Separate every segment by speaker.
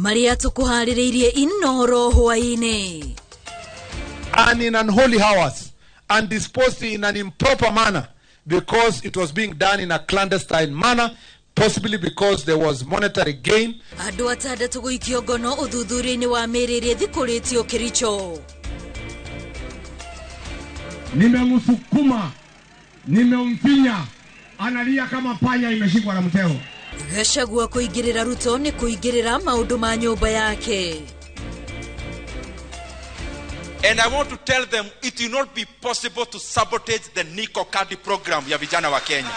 Speaker 1: Maria tũkũharĩrĩirie Inoro hwaĩ-inĩ.
Speaker 2: And in unholy hours and disposed in an improper manner because it was being done in a clandestine manner, possibly because there was monetary gain.
Speaker 1: Andũ atandatũ gũikio ngono ũthuthuria-inĩ wa mĩĩrĩ ĩrĩa ĩthikũrĩtio Kericho.
Speaker 3: Nimemsukuma, nimemfinya, analia kama panya imeshikwa na mtego.
Speaker 1: Gachagua kũingĩrĩra Ruto nĩ kũingĩrĩra maũndũ ma nyũmba yake.
Speaker 4: And I want to tell them it will not be possible to sabotage the Niko Kadi program ya vijana wa Kenya.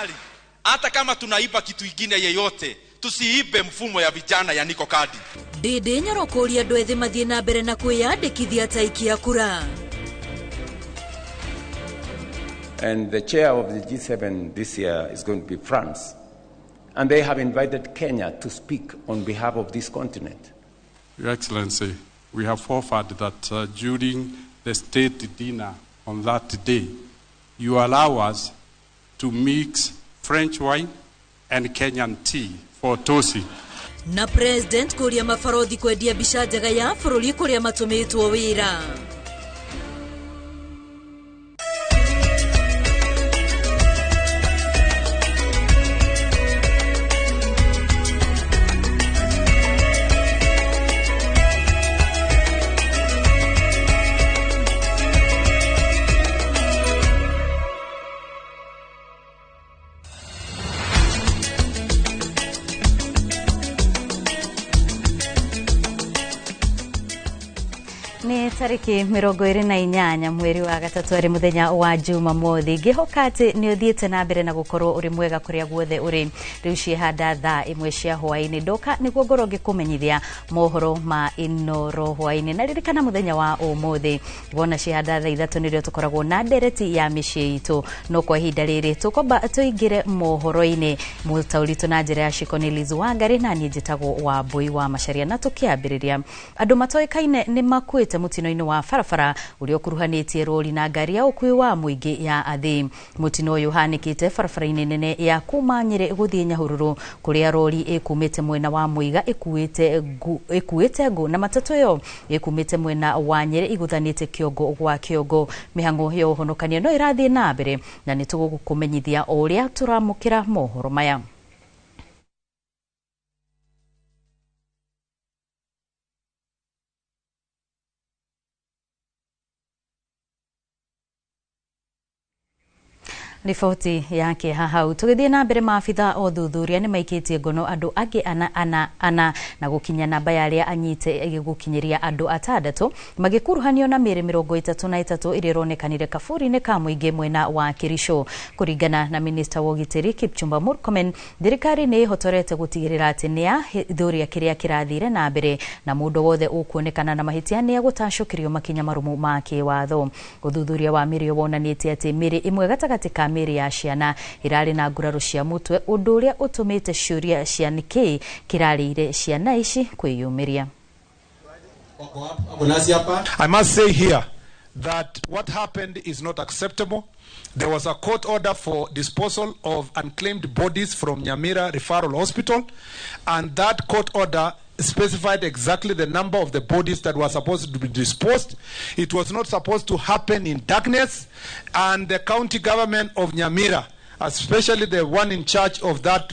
Speaker 4: Hata kama tunaiba kitu ingine yeyote, tusiibe mfumo ya vijana ya Niko Kadi.
Speaker 1: Ndindi Nyoro kũũria andũ ethĩ mathiĩ na mbere na kwĩyandĩkithia ta aikia kura.
Speaker 5: And the chair of the G7 this year is going to be France. And they have invited Kenya to speak on behalf of this continent.
Speaker 6: Your Excellency, we have offered that during the state dinner on that day, you allow us to mix French wine and Kenyan tea for toasting.
Speaker 1: Na President kũũria mabarothi kwendia mbica njega ya bũrũri kũrĩa matũmĩtwo wĩra.
Speaker 7: Tariki 28 mweri wa gatatũ arĩ mũthenya wa Jumamothi. Ngĩhoka atĩ nĩ ũthiĩte na mbere na gũkorwo ũrĩ mwega kũrĩa guothe ũrĩ. Rĩu ciĩhanda thaa 1 cia hwaĩ-inĩ ndoka nĩguo ngorwo ngĩkũmenyithia mohoro ma Inoro hwaĩ-inĩ. Na ririkana mũthenya wa ũmũthĩ wona ciĩhanda thaa 3 nĩrĩo tũkoragwo na ndereti ya mĩciĩ itũ. No kwa ihinda rĩrĩ tũkwamba tũingĩre mohoro-inĩ mũtaũritũ na njĩra ya Shiko nĩ Liz Wangari na niĩ njĩtagwo Wambui wa Macharia. Na tũkĩambĩrĩria, andũ matoĩkaine nĩ makuĩte mũtino-inĩ wa barabara ũrĩa ũkuruhanĩtie rori na ngari ya ũkuui wa mũingĩ ya athii. Mũtino ũyũ ũhanĩkĩte barabara-inĩ nene ya kuma Nyĩrĩ gũthiĩ Nyahururu kũrĩa rori ĩkumĩte mwena wa Mũiga ĩkuĩte ngũ na matatũ ĩyo ĩkumĩte mwena wa Nyĩrĩ igũthanĩte kĩongo gwa kĩongo. Mĩhang'o ya ũhonokania no ĩrathiĩ na mbere na nĩ tũgũkũmenyithia o ũrĩa tũramũkĩra mohoro maya. Riboti yake hahau tũgĩthiĩ na mbere, maabitha o thuthuria nĩ maikĩtie ngono andũ angĩ ana na gũkinya namba ya arĩa anyite gũkinyĩria andũ atandatũ magĩkuruhanio na mĩĩrĩ 33 ĩrĩa ĩronekanire kaburi-inĩ ka mũingĩ mwena wa Kericho. Kũringana na minista wa ũgitĩri Kipchumba Murkomen, thirikari nĩ ĩhotorete gũtigĩrĩra atĩ nĩ yahithũria kĩrĩa kĩrathire na mbere na mũndũ wothe ũkuonekana na mahĩtia nĩ egũtacũkĩrio makinya marũmu ma kĩwatho. Ũthuthuria wa mĩĩrĩ wonanĩtie atĩ mĩĩrĩ ĩmwe gatagatĩ ka mĩĩrĩ ya ciana ĩrarĩ na nguraro cia mũtwe, ũndũ ũrĩa ũtũmĩte ciũria cia nĩkĩĩ kĩrarĩire ciana ici kwĩyumĩria.
Speaker 2: I must say here that what happened is not acceptable. There was a court order for disposal of unclaimed bodies from Nyamira Referral Hospital, and that court order specified exactly the number of the bodies that were supposed to be disposed. It was not supposed to happen in darkness, and the county government of Nyamira, especially the one in charge of that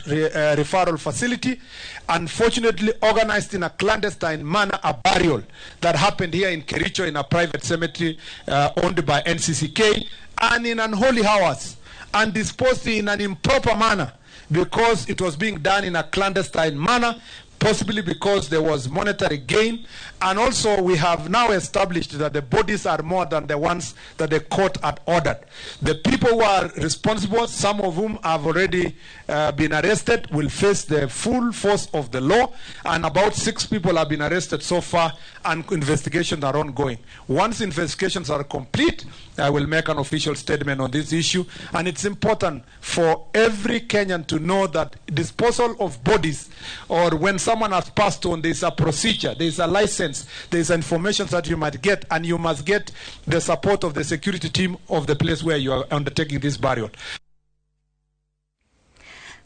Speaker 2: referral facility, unfortunately organized in a clandestine manner a burial that happened here in Kericho in a private cemetery owned by NCCK, and in unholy hours and disposed in an improper manner because it was being done in a clandestine manner, possibly because there was monetary gain. And also we have now established that the bodies are more than the ones that the court had ordered. The people who are responsible, some of whom have already been arrested, will face the full force of the law. And about 6 people have been arrested so far, and investigations are ongoing. Once investigations are complete, I will make an official statement on this issue. And it's important for every Kenyan to know that disposal of bodies, or when someone has passed on, there's a procedure, there's a license, there's information that you might get, and you must get the support of the security team of the place where you are undertaking this burial.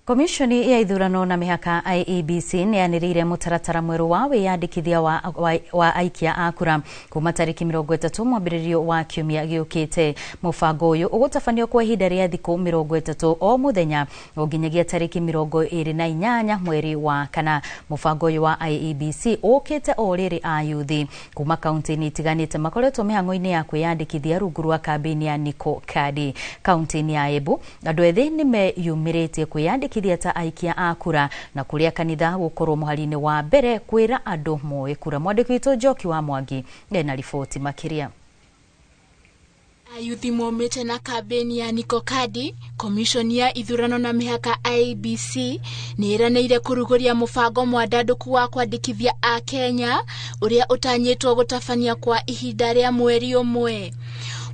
Speaker 7: Komishoni ya ithurano na mĩhaka IEBC nĩ yanĩrĩire mũtaratara mwerũ wa wĩyandĩkithia wa aikia a kura kuma tarĩki 30 mwambĩrĩrio wa kiumia gĩũkĩte. Mũbango ũyũ ũgũtabanio kwa ihinda rĩa thikũ 30 o mũthenya o nginyagia tarĩki 28 mweri wa kana. Mũbango ũyũ wa IEBC ũkĩte o rĩrĩ ayuthi kuma kaunti-inĩ itiganĩte makoretwo mĩhang'o-inĩ ya kwĩyandĩkithia rungu rwa kambĩini ya Niko Kadi. Kaunti-inĩ ya Embu andũ ethĩ nĩmeyumĩrĩtie kwĩyandĩkithia ta aikia a kura na kuria kanitha gukorwo muhari-inĩ wa mbere kwira andu moe kura. Mwandĩki witũ Njoki wa Mwangi ena riboti makiria.
Speaker 8: Ayuthi momĩte na kambĩini ya Niko Kadi, komishoni ya ithurano na mĩhaka IEBC nĩ ĩranĩire kũrugũria mũbango mwandandũku wa kwandĩkithia a Kenya ũrĩa ũtanyĩtwo gũtabania kwa ihinda rĩa mweri ũmwe.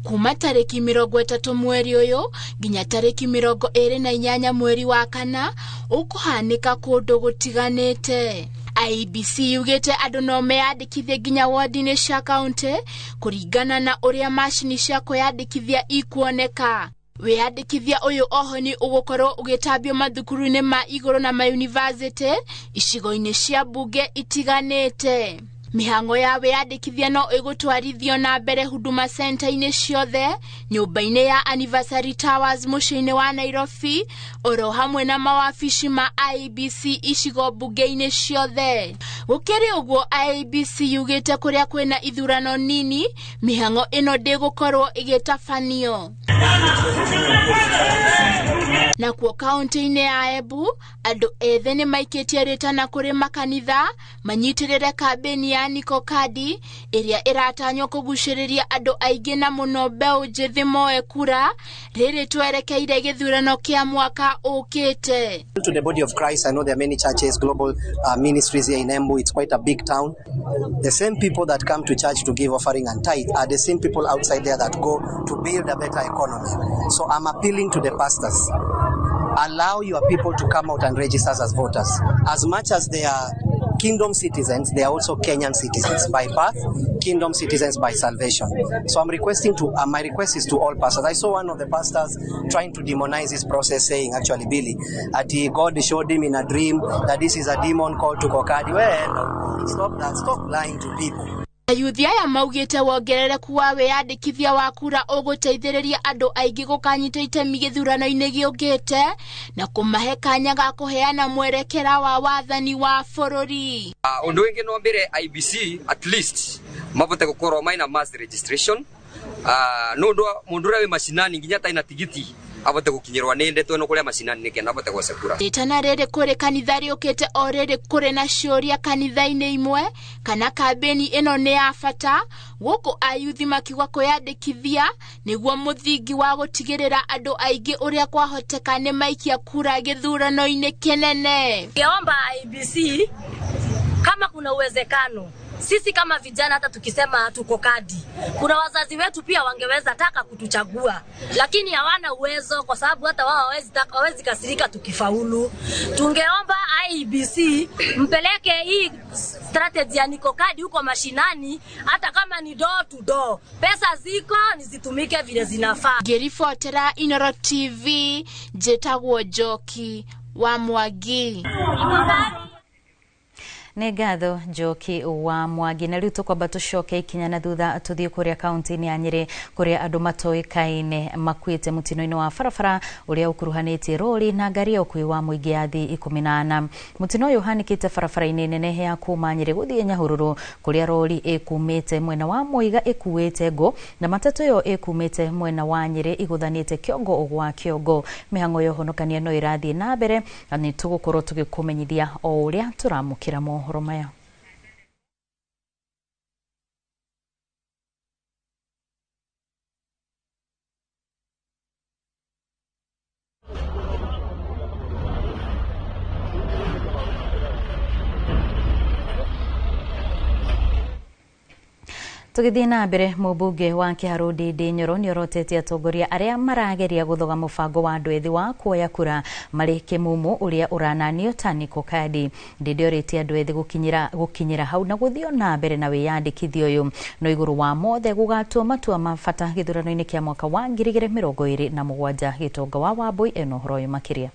Speaker 8: Kuma tarĩki 30 mweri ũyũ nginya tarĩki 28 mweri wa kana ũkũhanĩka kũndũ gũtiganĩte. IEBC yugĩte andũ no meyandĩkithie nginya wodi-inĩ cia kaũntĩ kũringana na ũrĩa macini cia kwĩyandĩkithia ikuoneka. Wĩyandĩkithia ũyũ oho nĩ ũgũkorwo ũgĩtambio mathukuru-inĩ ma igũrũ na mayunivasĩtĩ icigo-inĩ cia mbunge itiganĩte. Mĩhang'o ya wĩyandĩkithia no ĩgũtwarithio na mbere Huduma Center-inĩ ciothe, nyũmba-inĩ ya Anniversary Towers mũciĩ-inĩ wa Nairobi, oro hamwe na mawabici ma IEBC icigo mbunge-inĩ ciothe. Gũkĩrĩ ũguo, IEBC yugĩte kũrĩa kwĩna ithurano nini, mĩhang'o ĩno ndĩgũkorwo ĩgĩtabanio. Nakuo kaunti-inĩ ya Embu, andũ ethĩ nĩ maikĩtie rĩtana kũrĩ makanitha manyitĩrĩre kambĩini ya Niko Kadi ĩrĩa ĩratanywo kũgucĩrĩria andũ aingĩ na mũno mbeũ njĩthĩ moe kura rĩrĩ twerekeire gĩthurano kĩa mwaka ũkĩte.
Speaker 9: To the body of Christ, I know there are many churches, global ministries here in Embu. It's quite a big town. The same people that come to church to give offering and tithe are the same people outside there that go to build a better economy. So I'm appealing to the pastors. Allow your people to come out and register as voters. As much as they are kingdom citizens, they are also Kenyan citizens by birth, kingdom citizens by salvation. So I'm requesting to, my request is to all pastors. I saw one of the pastors trying to demonize this process, saying, actually, Billy, that God showed him in a dream that this is a demon called Tuko Kadi. Well, stop that. Stop lying to people.
Speaker 8: Ayuthi aya maugĩte wongerereku wa wĩyandĩkithia wa kura ũgũteithĩrĩria andũ aingĩ gũkanyita itemi gĩthurano-inĩ gĩũkĩte na kũmahe kanya ga kũheana mwerekera wa wathani wa bũrũri.
Speaker 10: Ũndũ ũngĩ no mbere IEBC at least mabote gũkorwo maina mass registration, nũndũ mũndũ ũrĩa wĩ macinani nginya taina tigiti abote gukinyirwa ni ndeto no kuria macinani nike na abote gwacekura.
Speaker 8: Ritana rĩrĩ kũrĩ kanitha rĩũkĩte o rĩrĩ kũrĩ na ciũria kanitha-inĩ imwe kana kambĩini ĩno nĩ ya bata gũkũ ayuthi makiuga kwĩyandĩkithia nĩguo mũthingi wa gũtigĩrĩra andũ aingĩ ũrĩa kwahoteka nĩ maikia kura gĩthurano-inĩ kĩnene.
Speaker 1: Ningeomba IEBC kama kuna uwezekano sisi kama vijana hata tukisema tuko kadi, kuna wazazi wetu pia wangeweza taka kutuchagua, lakini hawana uwezo kwa sababu hata wao hawezi kasirika tukifaulu. Tungeomba IEBC mpeleke hii strategy ya Niko Kadi huko mashinani, hata kama ni door to door. Pesa ziko nizitumike vile zinafaa.
Speaker 8: Ngĩribotera Inoro TV, njĩtagwo Njoki wa Mwangi.
Speaker 7: Nĩ ngatho Njoki wa Mwangi. Na rĩu tũkwamba tũcoke ikinya na thutha tũthiĩ kũrĩa kaunti-inĩ ya Nyĩrĩ kũrĩa andũ matoĩkaine makuĩte mũtino-inĩ wa barabara ũrĩa ũkuruhanĩtie rori na ngari ya ũkuui wa mũingĩ ya thii 14. Mũtino ũyũ ũhanĩkĩte barabara-inĩ nene ya kuma Nyĩrĩ gũthiĩ Nyahururu kũrĩa rori ĩkumĩte mwena wa Mũiga ĩkuĩte ngũ na matatũ ĩyo ĩkumĩte mwena wa Nyĩrĩ ĩgũthanĩte kĩongo gwa kĩongo. Mĩhang'o ya ũhonokania no ĩrathiĩ na mbere na nĩ tũgũkorwo tũgĩkũmenyithia o ũrĩa tũramũkĩra mohoro maya. Tũgĩthiĩ na mbere, mũmbunge wa Kĩharũ Ndindi Nyoro nĩorotete atongoria arĩa marageria gũthoga mũbango wa andũ ethĩ wa kuoya kura marĩ kĩmumu ũrĩa ũrananio ta Niko Kadi. Ndindi orĩtie andũ ethĩ gũkinyĩra hau na gũthiĩ na mbere na wĩyandĩkithia ũyũ, no igũrũ wa mothe gũgatua matua ma bata gĩthurano-inĩ kĩa mwaka wa 2027. Gĩtonga wa Wambui ena ũhoro ũyũ makĩria.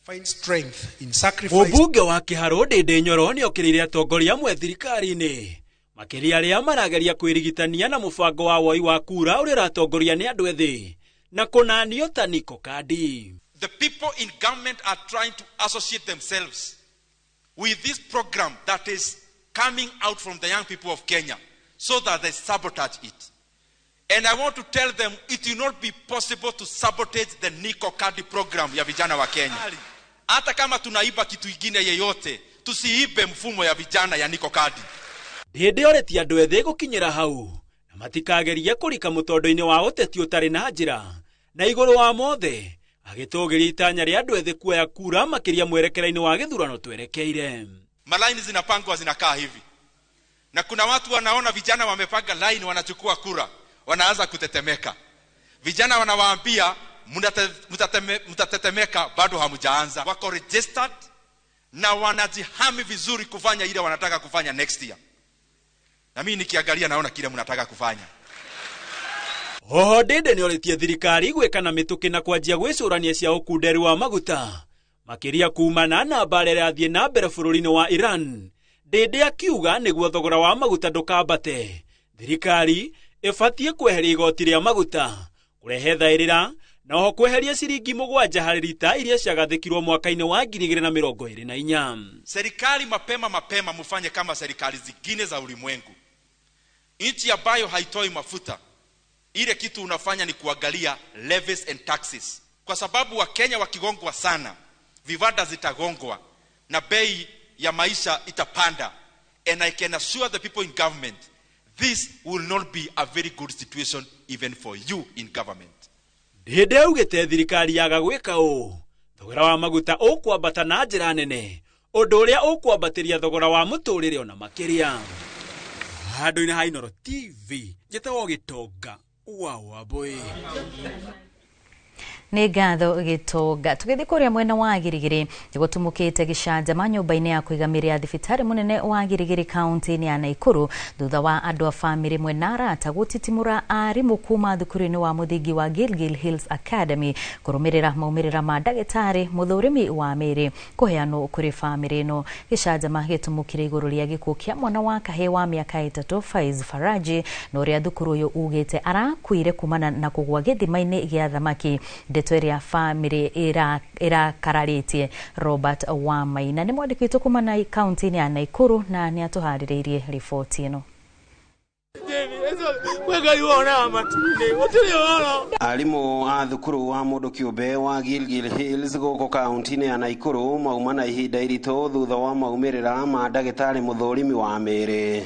Speaker 11: Find strength in sacrifice.
Speaker 12: Mũmbunge wa Kĩharũ Ndĩndĩ Nyoro nĩokĩrĩire atongoria amwe thirikari-inĩ makĩria arĩa marageria kwĩrigitania na mũbango wa woi wa kura ũrĩa ũratongoria nĩ andũ ethĩ na kũnanio ta Niko Kadi.
Speaker 4: The people in government are trying to associate themselves with this program that is coming out from the young people of Kenya so that they sabotage it. And I want to tell them it will not be possible to sabotage the Niko Kadi program ya vijana wa Kenya. Hata kama tunaiba kitu ingine yeyote, tusiibe mfumo ya vijana ya Niko Kadi.
Speaker 12: Ndĩndĩ orĩtie andũ ethĩ gũkinyĩra hau na matikagerie kũrika mũtondo-inĩ wa ũteti ũtarĩ na njĩra na igũrũ wa mothe agĩtũgĩria itanya rĩa andũ ethĩ kuoya kura makĩria mwerekera-inĩ wa gĩthurano twerekeire.
Speaker 4: Malaini zinapangwa zinakaa hivi, na kuna watu wanaona vijana wamepanga line, wanachukua kura, wanaanza kutetemeka. Vijana wanawaambia mtatetemeka, bado hamjaanza. Wako registered na wanajihami vizuri kufanya ile wanataka kufanya next year. Na mimi nikiangalia naona kile mnataka kufanya.
Speaker 12: Oho Ndĩndĩ nĩorĩtie thirikari gwĩka na mĩtũkĩ na kwanjia gwĩcũrania cia ũkunderi wa maguta makĩria kumana na mbara ĩrathiĩ na mbere bũrũri-inĩ wa Iran. Ndĩndĩ akiuga nĩguo thogora wa maguta ndũkambate, thirikari ĩbatiĩ kweheria igoti rĩa maguta, kũrehe thaĩrĩra na oho kweheria ciringi 7 harĩ rita iria ciagathĩkirwo mwaka-inĩ wa 2024.
Speaker 4: Serikali mapema mapema mufanye kama serikali zingine za ulimwengu. Nchi ambayo haitoi mafuta, ile kitu unafanya ni kuangalia levies and taxes. Kwa sababu Wakenya wakigongwa sana, viwanda zitagongwa na bei ya maisha itapanda. And I can assure the people in government, this will not be a very good situation even for you in government.
Speaker 12: Ndĩndĩ augĩte thirikari yaga gwĩka ũũ, thogora wa maguta ũkwambata na njĩra nene, ũndũ ũrĩa ũkwambatĩria thogora wa mũtũrĩre ona makĩria. Handũ-inĩ ha Inooro TV, njĩtagwo Gĩtonga wa Wambũi.
Speaker 7: Nĩ ngatho Gĩtonga. Tũgĩthiĩ kũrĩa mwena wa Girigiri nĩgũtumũkĩte gĩcanjama nyũmba-inĩ ya kũiga mĩrĩ ya thibitarĩ mũnene wa Girigiri kaunti-inĩ ya Naikuru thutha wa andũ a bamĩrĩ ĩmwe na arata gũtitimũra arimũ kuma thukuru-inĩ wa mũthingi wa Gilgil Hills Academy kũrũmĩrĩra maumĩrĩra ma ndagĩtarĩ mũthũrimi wa mĩrĩ kũheanwo kũrĩ bamĩrĩ ĩno. Gĩcanjama gĩtumũkire igũrũ rĩa gĩkuũ kĩa mwana wa kahĩĩ wa mĩaka 3 Faiz Faraji na ũrĩa thukuru ũyũ ugĩte arakuire kumana na kũgũa gĩthima-inĩ gĩa thamaki. Ndeto ĩrĩa bamĩrĩ ĩrakararĩtie. Robert Wamaina nĩ mwandĩki witũ kuma na kaunti-inĩ ya Naikuru na nĩ atũharĩrĩirie riboti ĩno.
Speaker 13: Arimũ a thukuru wa mũndũ kĩũmbe wa Gilgil Hills gũkũ kaunti-inĩ ya Naikuru mauma na ihinda iritũ thutha wa maumĩrĩra ma ndagĩtarĩ mũthũrimi wa mĩrĩ.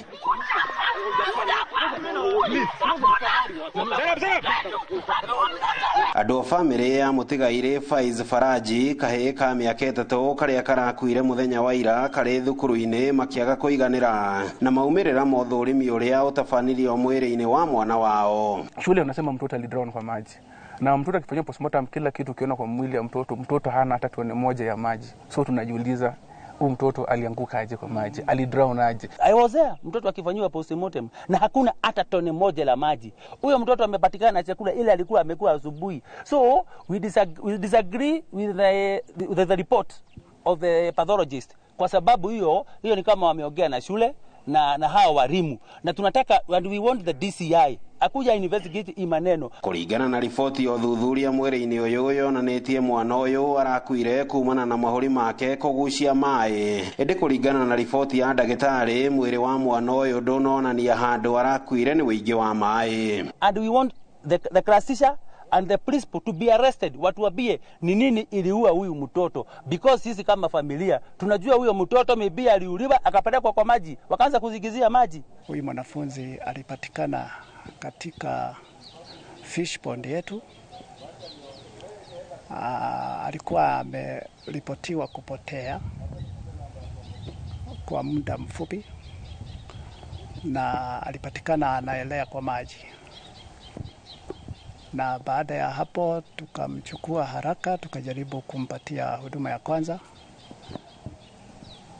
Speaker 13: Andũ a bamĩrĩ ya mũtigairĩ Faiz Faraji kahĩĩ ka mĩaka 3 karĩa karakuire mũthenya wa ira karĩ thukuru-inĩ makĩaga kũiganĩra na maumĩrĩra ma ũthũrimi ũrĩa ũtabanirio mwĩrĩ-inĩ wa mwana wao.
Speaker 14: Shule unasema mtoto alidrown kwa maji, na mtoto akifanywa postmortem kila kitu ukiona kwa mwili ya mtoto, mtoto hana hata tone moja ya maji. So tunajiuliza huyu mtoto alianguka aje kwa maji, alidrown aje?
Speaker 15: I was there, mtoto akifanyiwa postmortem na hakuna hata tone moja la maji. Huyo mtoto amepatikana na chakula ile alikuwa amekula asubuhi. So we disagree with the report of the pathologist, kwa sababu hiyo ni kama wameongea na shule na hawa walimu, na tunataka, and we want the DCI akuja investigate imaneno.
Speaker 13: Kũringana na riboti ya ũthuthuria mwĩrĩ-inĩ ũyũ yonanĩtie mwana ũyũ arakuire kumana na mahũri make kũgucia maĩ, ĩndĩ kũringana na riboti ya ndagĩtarĩ mwĩrĩ wa mwana ũyũ ndũnonania handũ arakuire nĩ ũingĩ wa maĩ.
Speaker 15: And we want the class teacher and the principal to be arrested, watuambie ni nini iliua huyu mtoto, because sisi kama familia tunajua huyo mtoto maybe aliuliwa akapelekwa kwa maji, wakaanza kuzigizia maji.
Speaker 16: Huyu mwanafunzi alipatikana katika fish pond yetu. Alikuwa ameripotiwa kupotea kwa muda mfupi na alipatikana anaelea kwa maji. Na baada ya hapo tukamchukua haraka, tukajaribu kumpatia huduma ya kwanza.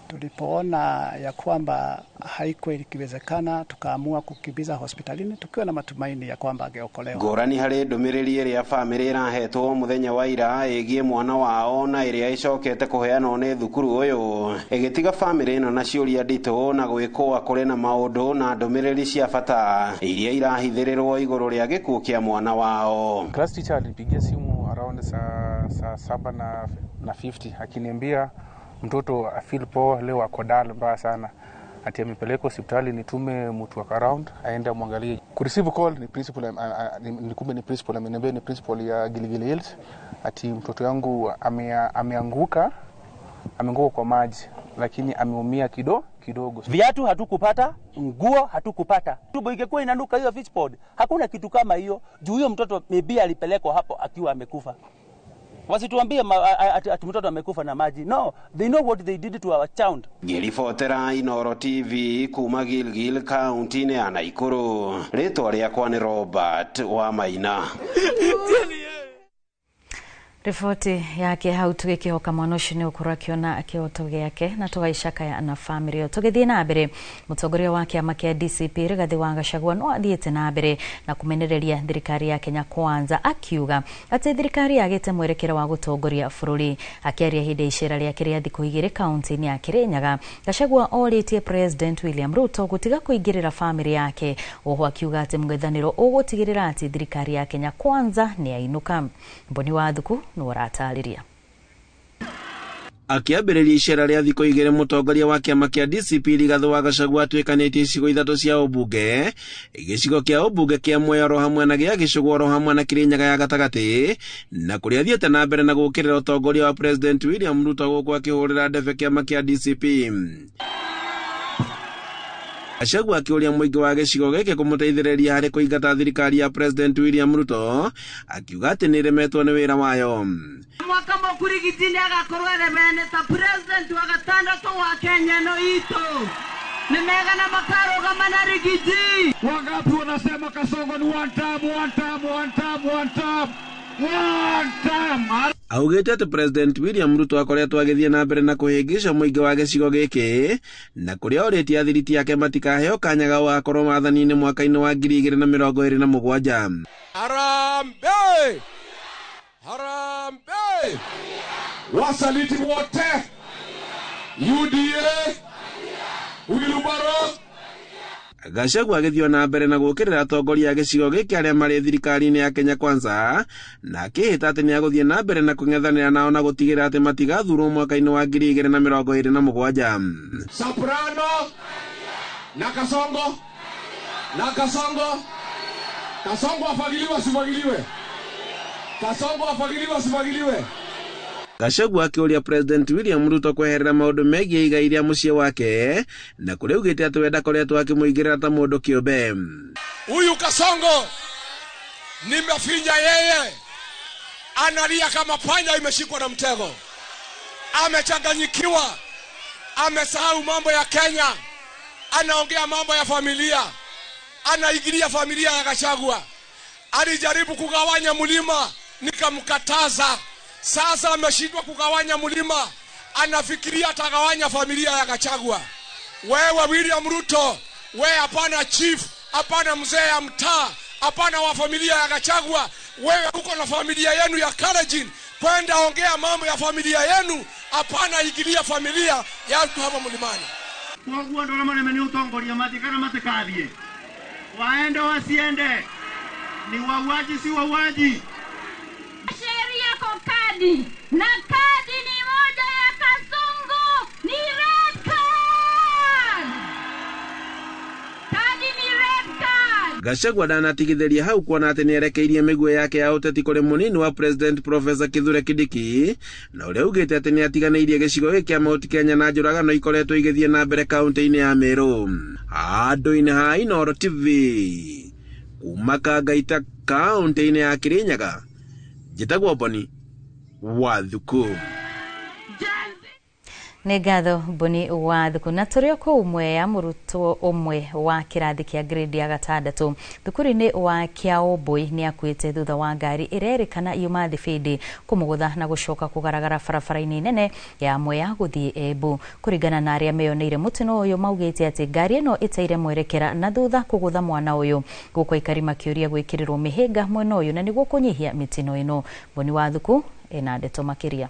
Speaker 16: Tulipoona ya kwamba haikuwa ikiwezekana, tukaamua kukimbiza hospitalini tukiwa na matumaini ya kwamba angeokolewa.
Speaker 13: Ngũrani harĩ ndũmĩrĩri ĩrĩa bamĩrĩ ĩrahetwo mũthenya wa ira ĩgiĩ mwana wao na ĩrĩa ĩcokete kũheanwo nĩ thukuru ũyũ, ĩgĩtiga bamĩrĩ ĩno na ciũria nditũ na gwĩkũa kũrĩ na maũndũ na ndũmĩrĩri cia bata iria irahithĩrĩrwo igũrũ rĩa gĩkuũ kĩa mwana wao.
Speaker 14: Class teacher alinipigia simu around saa 7 na 50 akiniambia mtoto afeel poa leo, ako dull mbaya sana, ati amepelekwa hospitali, nitume mtu wa around aende amwangalie. Kureceive call ni principal, ni kumbe ni principal ameniambia, ni principal ya Gilgil Hills, ati mtoto yangu ameanguka kwa maji lakini ameumia kidogo.
Speaker 15: Viatu hatukupata, nguo hatukupata. Tumbo ingekuwa inanuka hiyo fishpond, hakuna kitu kama hiyo. Juu huyo mtoto maybe alipelekwa hapo akiwa amekufa. Wasituambie ati mtoto amekufa na maji. No, they know what they did to our child.
Speaker 13: Ngĩribotera Inooro TV kuma Gilgil kaunti-inĩ ya Naikuru, rĩtwa rĩakwa nĩ Robert wa Maina.
Speaker 7: Riboti yake hau tugĩkĩhoka mwana ũcio nĩ ũkorwo akĩona kĩhoto gĩake na tũgaicakaya na bamĩrĩ ĩyo. Tũgĩthiĩ na mbere, mũtongoria wa kĩama kĩa DCP Rigathĩ wa Gachagua no athiĩte na mbere na kũmenereria thirikari ya Kenya Kwanza, akiuga atĩ thirikari yagĩte mwerekero wa gũtongoria bũrũri. Akĩaria hĩndĩ ya icera rĩake rĩa thikũ 2 kaunti-inĩ ya Kirinyaga, Gachagua orĩtie President William Ruto gũtiga kũingĩrĩra bamĩrĩ yake, oho akiuga atĩ mũng'ethanĩro ũgũtigĩrĩra atĩ thirikari ya Kenya Kwanza nĩ yainũka. Mboni wa Thuku nĩũratarĩria.
Speaker 17: Akĩambĩrĩria icera rĩa thikũ 2 mũtongoria wa kĩama kĩa DCP Rigathĩ wa Gachagua atuĩkanĩtie icigo 3 cia ũmbunge, gĩcigo kĩa ũmbunge kĩa Mwea oro hamwe na gĩa Gĩcũgũ oro hamwe na Kĩrĩnyaga ya gatagatĩ, na kũrĩa athiĩte na mbere na gũũkĩrĩra ũtongoria wa President William Ruto gũkũ akĩhũrĩra ndebe kĩama kĩa DCP. Gachagua akĩũria mũingĩ wa gĩcigo gĩkĩ kũmũteithĩrĩria harĩ kũingata thirikari ya President William Ruto, akiuga atĩ nĩĩremetwo nĩ wĩra wayo.
Speaker 18: Mwaka mũkurigiti nĩagakorwo aremene ta president wa gatandatũ wa Kenya ĩno itũ. Nĩ mega na makarũgama na Rigiji.
Speaker 3: Wangapi wanasema Kasongo ni one time, one time, one time, one time, one time.
Speaker 17: Augĩte atĩ President William Ruto akoretwo agĩthiĩ na mbere na kũhĩngĩca mũingĩ wa gĩcigo gĩkĩ, na kũrĩa orĩtie athiriti ake matikaheo kanya ga gũgakorwo wathani-inĩ mwaka-inĩ wa 2027.
Speaker 3: Harambee! Harambee! Wasaliti wote, UDA, Wilubaro.
Speaker 17: Gachagua agĩthiĩ na mbere na gũũkĩrĩra atongoria a gĩcigo gĩkĩ arĩa marĩ thirikari-inĩ ya Kenya Kwanza, na akĩĩhĩta atĩ nĩagũthiĩ na mbere na kũng'ethanĩra nao na gũtigĩrĩra atĩ matigathurwo mwaka-inĩ wa 2027.
Speaker 3: Soprano na Kasongo na Kasongo. Kasongo afagiliwe asifagiliwe? Kasongo afagiliwe asifagiliwe?
Speaker 17: Gachagua akĩũria President William Ruto kweherera maũndũ megiĩ igai rĩa mũciĩ wake, na kũrĩa augĩte atĩ we ndakoretwo akĩmũingĩrĩra ta mũndũ kĩũmbe.
Speaker 3: Huyu Kasongo nimefinya yeye, analia kama panya imeshikwa na mtego, amechanganyikiwa, amesahau mambo ya Kenya, anaongea mambo ya familia, anaingilia familia ya Gachagua. Alijaribu kugawanya mlima nikamkataza. Sasa ameshindwa kugawanya mlima, anafikiria atagawanya familia ya Gachagua. Wewe William Ruto, wewe hapana chief, hapana mzee ya mtaa, hapana wa familia ya Gachagua. Wewe uko na familia yenu ya Kalenjin, kwenda ongea mambo ya familia yenu, hapana ingilia familia ya watu hapa mlimani.
Speaker 18: Koguo andũ arĩa maremene ũtongoria mathiĩ kana matikathiĩ, waende wasiende, ni wauaji si wauaji.
Speaker 1: Sheria kwa kadi, na kadi ni moja ya Kasongo, ni red card. Kadi ni red card.
Speaker 17: Gachagua ndanatigithĩria hau kuona atĩ nĩerekeirie mĩguĩ yake ya ũteti kũrĩ mũnini wa President Professor Kithure Kindiki, na ũrĩa augĩte atĩ nĩatiganĩirie gĩcigo gĩkĩ kĩa Mount Kenya na njũragano ikoretwo igĩthiĩ na mbere kaunti-inĩ ya Meru. Handũ-inĩ ha Inooro TV kuma Kangaita kaunti-inĩ ya Kirinyaga, njĩtagwo Mboni wa Thuku.
Speaker 7: Nĩ ngatho Boni wa Thuku. Na tũrĩ o kũu Mwea, mũrutwo ũmwe wa kĩrathi kĩa grade ya gatandatũ thukuru-inĩ wa Kĩaũmbũi nĩ akuĩte thutha wa ngari ĩrerĩkana yuma thibindi kũmũgũtha na gũcoka kũgaragara barabara-inĩ nene ya Mwea gũthiĩ Embu. Kũringana na arĩa meyoneire mũtino ũyũ, maugĩte atĩ ngari ĩno ĩteire mwerekera na thutha kũgũtha mwana ũyũ, gũkũ aikari makĩũria gwĩkĩrĩrwo mĩhĩnga mwena ũyũ na nĩguo kũnyihia mĩtino ĩno. Boni wa Thuku ĩna ndeto makĩria.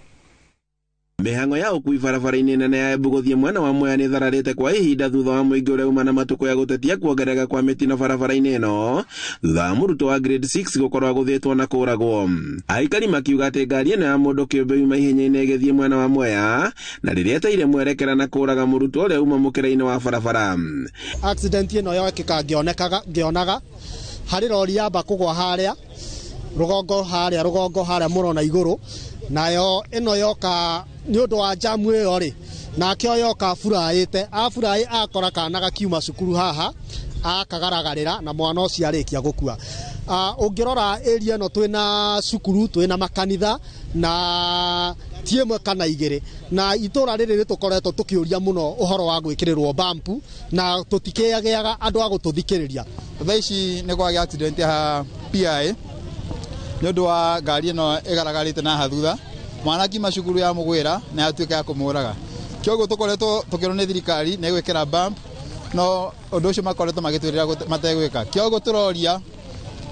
Speaker 17: Mĩhang'o ya ũkui barabara-inĩ nene ya Embu gũthiĩ mwena wa Mwea nĩ thararĩte kwa ihinda thutha wa mũingĩ ũrĩa uma na matukũ ya gũtetia kuongerereka kwa mĩtino barabara-inĩ ĩno thutha wa mũrutwo wa grade 6 gũkorwo agũthĩtwo na kũragwo. Aikari makiuga atĩ ngari ĩno ya mũndũ kĩũmbe yuma ihenya-inĩ ĩgĩthiĩ mwena wa Mwea na rĩrĩa ĩteire mwerekera na kũraga mũrutwo ũrĩa uma mũkĩra-inĩ wa barabara.
Speaker 11: Accident ĩno yekĩka ngĩonekaga ngĩonaga harĩ rori yamba kũgwa harĩa rũgongo harĩa mũrona igũrũ, nayo ĩno yoka nĩ ũndũ wa jamu ĩyo rĩ, nake yoka aburaĩte aburaĩ akora kana gakiuma cukuru haha akagaragarĩra na mwana ũcio arĩkia gũkua. Ũngĩrora area ĩno twĩna cukuru, twĩna makanitha na ti ĩmwe kana igĩrĩ, na itũra rĩrĩ nĩtũkoretwo tũkĩũria mũno ũhoro wa gwĩkĩrĩrwo bampu na tũtikĩagĩaga andũ a gũtũthikĩrĩria.
Speaker 19: Thaa ici nĩ kwagĩa accident ya PI nĩ ũndũ wa ngari ĩno ĩgaragarĩte na haha thutha, mwana akiuma cukuru ya mũgwĩra na yatuĩka ya kũmũraga. Kĩoguo tũkoretwo tũkĩrwo nĩ thirikari nĩ gwĩkĩra bump, no ũndũ ũcio makoretwo magĩtwĩrĩra mategwĩka. Kĩoguo tũroria